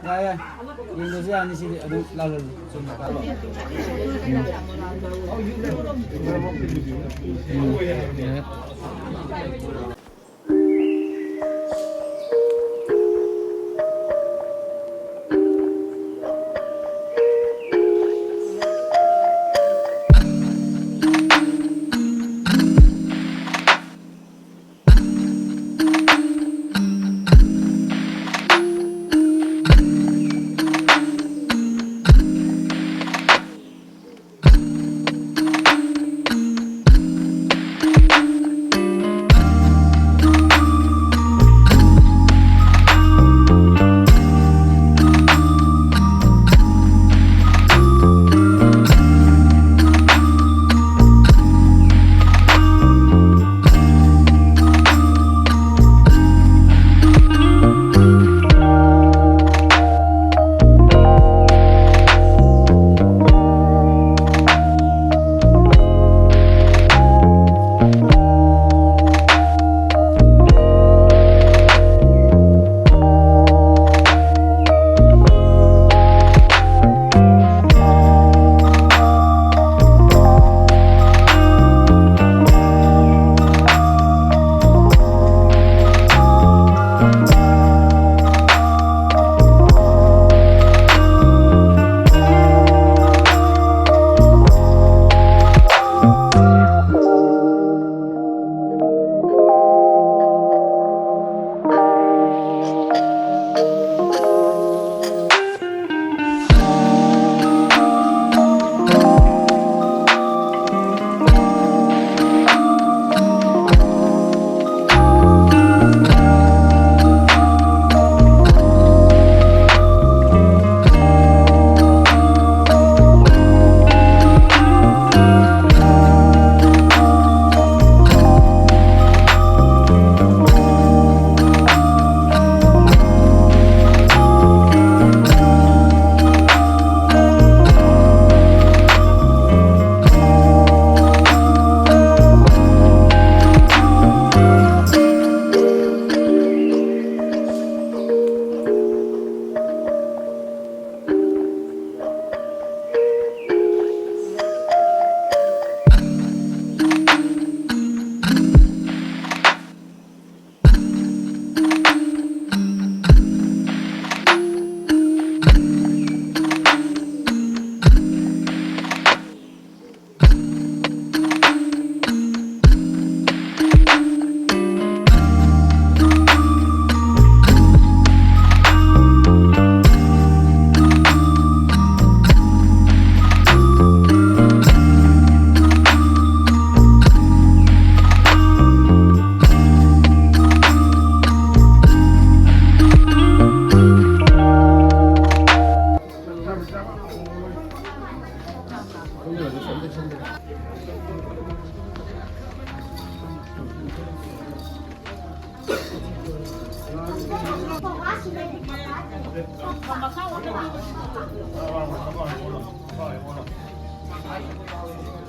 ꯌꯥꯏ, ꯌꯥꯏ꯫ ꯌꯦꯡꯗ꯭ꯔꯁꯨ ꯌꯥꯅꯤ ꯁꯤꯗꯤ꯫ ꯑꯗꯨꯝ ꯂꯥꯜꯍꯜꯂꯨ꯫ ꯆꯨꯝꯅ ꯀꯥꯞꯄꯣ꯫ ꯎꯝ꯫ ꯎꯝ꯫ ꯌꯥꯔꯦ꯫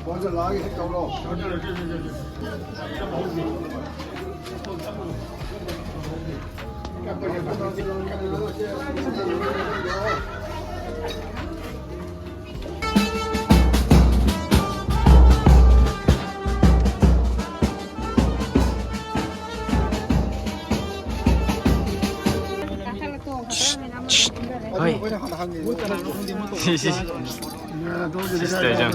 ꯃꯣꯏꯗ ꯂꯥꯛꯑꯒ ꯍꯦꯛ ꯇꯧꯔꯣ꯫ ꯍꯣꯏ꯫ ꯁꯤ, ꯁꯤ, ꯁꯤ꯫ ꯁꯤꯁꯇꯔ ꯖꯝ꯫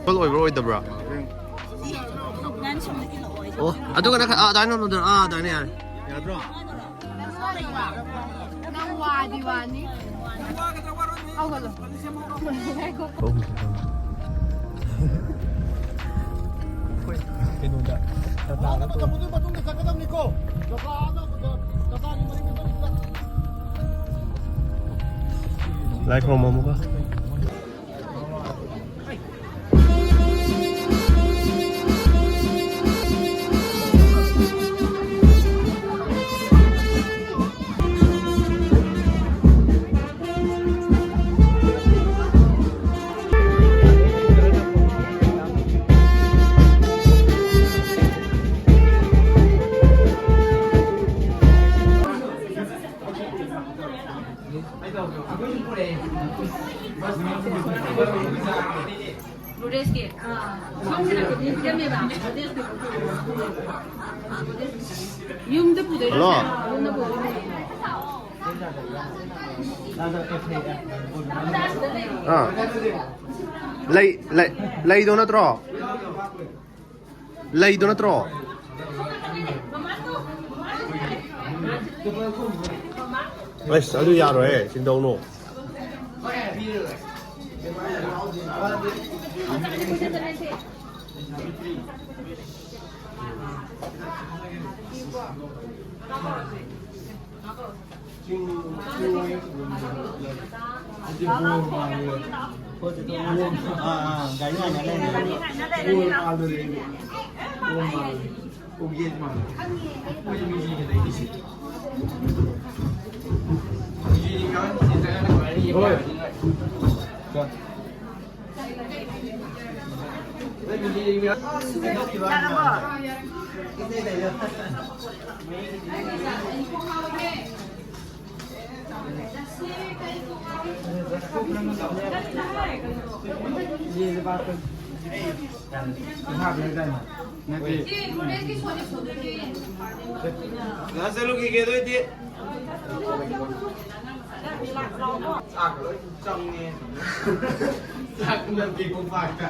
ꯐꯨꯜ ꯑꯣꯏꯕ꯭ꯔꯥ ꯑꯣꯏꯗꯕ꯭ꯔꯥ? ꯑꯣ, ꯑꯗꯨꯒ ꯅꯪ, ꯑꯥ, ꯑꯗꯥꯏꯅ ꯅꯣꯟꯗꯅ, ꯑꯥ, ꯑꯗꯥꯏꯅ ꯌꯥꯔꯦ꯫ ꯌꯥꯗ꯭ꯔꯣ? ꯅꯪ ꯋꯥꯗꯤ ꯋꯥꯅꯤ꯫ ꯍꯧꯒꯠꯂꯣ꯫ ꯀꯩꯅꯣꯗ, ꯇꯥꯇꯥꯗ ꯇꯣꯡ-, ꯃꯇꯨꯡꯗ ꯆꯠꯀꯗꯕꯅꯤꯀꯣ꯫ ꯇꯥꯇꯥꯒꯤ ꯃꯅꯤꯡꯗ ꯆꯠꯂꯤꯁꯤꯗ꯫ ꯂꯥꯏ ꯈꯨꯔꯨꯝꯃꯣ ꯑꯃꯨꯛꯀ꯫ ꯌꯨꯝꯗ ꯄꯨꯗꯣꯏꯔꯣ? ꯍꯜꯂꯣ꯫ ꯌꯨꯝꯗ ꯄꯨꯗꯣꯏꯔꯣ? ꯑꯥ꯫ ꯂꯩ, ꯂꯩ, ꯂꯩꯗꯣ ꯅꯠꯇ꯭ꯔꯣ? ꯂꯩꯗꯣ ꯅꯠꯇ꯭ꯔꯣ? ꯑꯁ, ꯑꯗꯨ ꯌꯥꯔꯣꯏꯍꯦ, ꯁꯤꯟꯗꯧꯅꯨ꯫ ꯑꯥ, ꯑꯥ, ꯒꯥꯔꯤ ꯉꯥꯏꯅ ꯂꯩꯔꯦ꯫ ꯑꯣ, ꯃꯥꯜꯂꯦ꯫ ꯑꯣ, ꯌꯦꯠ ꯃꯥꯜꯂꯦ꯫ ꯃꯣꯏ ꯃꯤꯁꯤꯡꯁꯦ ꯂꯩꯔꯤꯁꯦ꯫ ꯍꯣꯏ꯫ ꯉꯥ ꯆꯠꯂꯨꯈꯤꯒꯦ ꯑꯗꯨ ꯑꯣꯏꯗꯤ꯫ ꯆꯥꯛ ꯂꯣꯏ ꯆꯪꯉꯦ꯫ ꯆꯥꯛ ꯅꯠꯇꯦ ꯈꯣꯡꯄꯥꯛꯇ꯫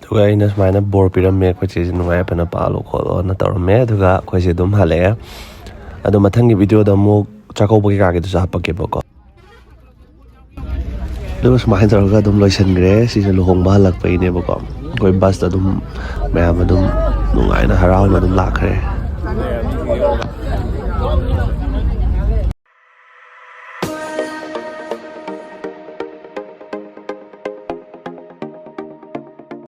ꯑꯗꯨꯒ ꯑꯩꯅ ꯁꯨꯃꯥꯏꯅ ꯕꯣꯔ ꯄꯤꯔꯝꯃꯦ, ꯑꯩꯈꯣꯏ ꯆꯦꯁꯦ ꯅꯨꯡꯉꯥꯏ ꯐꯅ ꯄꯥꯜꯂꯣ ꯈꯣꯠꯂꯣꯅ ꯇꯧꯔꯝꯃꯦ꯫ ꯑꯗꯨꯒ ꯑꯩꯈꯣꯏꯁꯦ ꯑꯗꯨꯝ ꯍꯜꯂꯛꯑꯦ꯫ ꯑꯗꯣ ꯃꯊꯪꯒꯤ ꯚꯤꯗꯤꯑꯣꯗ ꯑꯃꯨꯛ ꯆꯥꯛꯀꯧꯕ ꯀꯩꯀꯥꯒꯤꯗꯨꯁꯨ ꯍꯥꯞꯄꯛꯀꯦꯕꯀꯣ꯫ ꯑꯗꯨꯒ ꯁꯨꯃꯥꯏꯅ ꯇꯧꯔꯒ ꯑꯗꯨꯝ ꯂꯣꯏꯁꯤꯟꯈ꯭ꯔꯦ꯫ ꯁꯤꯁꯦ ꯂꯨꯍꯣꯡꯕ ꯍꯜꯂꯛꯄꯒꯤꯅꯦꯕꯀꯣ꯫ ꯑꯩꯈꯣꯏ ꯕꯁꯇ ꯑꯗꯨꯝ ꯃꯌꯥꯝ ꯑꯗꯨꯝ ꯅꯨꯡꯉꯥꯏꯅ ꯍꯔꯥꯎꯅ ꯑꯗꯨꯝ ꯂꯥꯛꯈ꯭ꯔꯦ꯫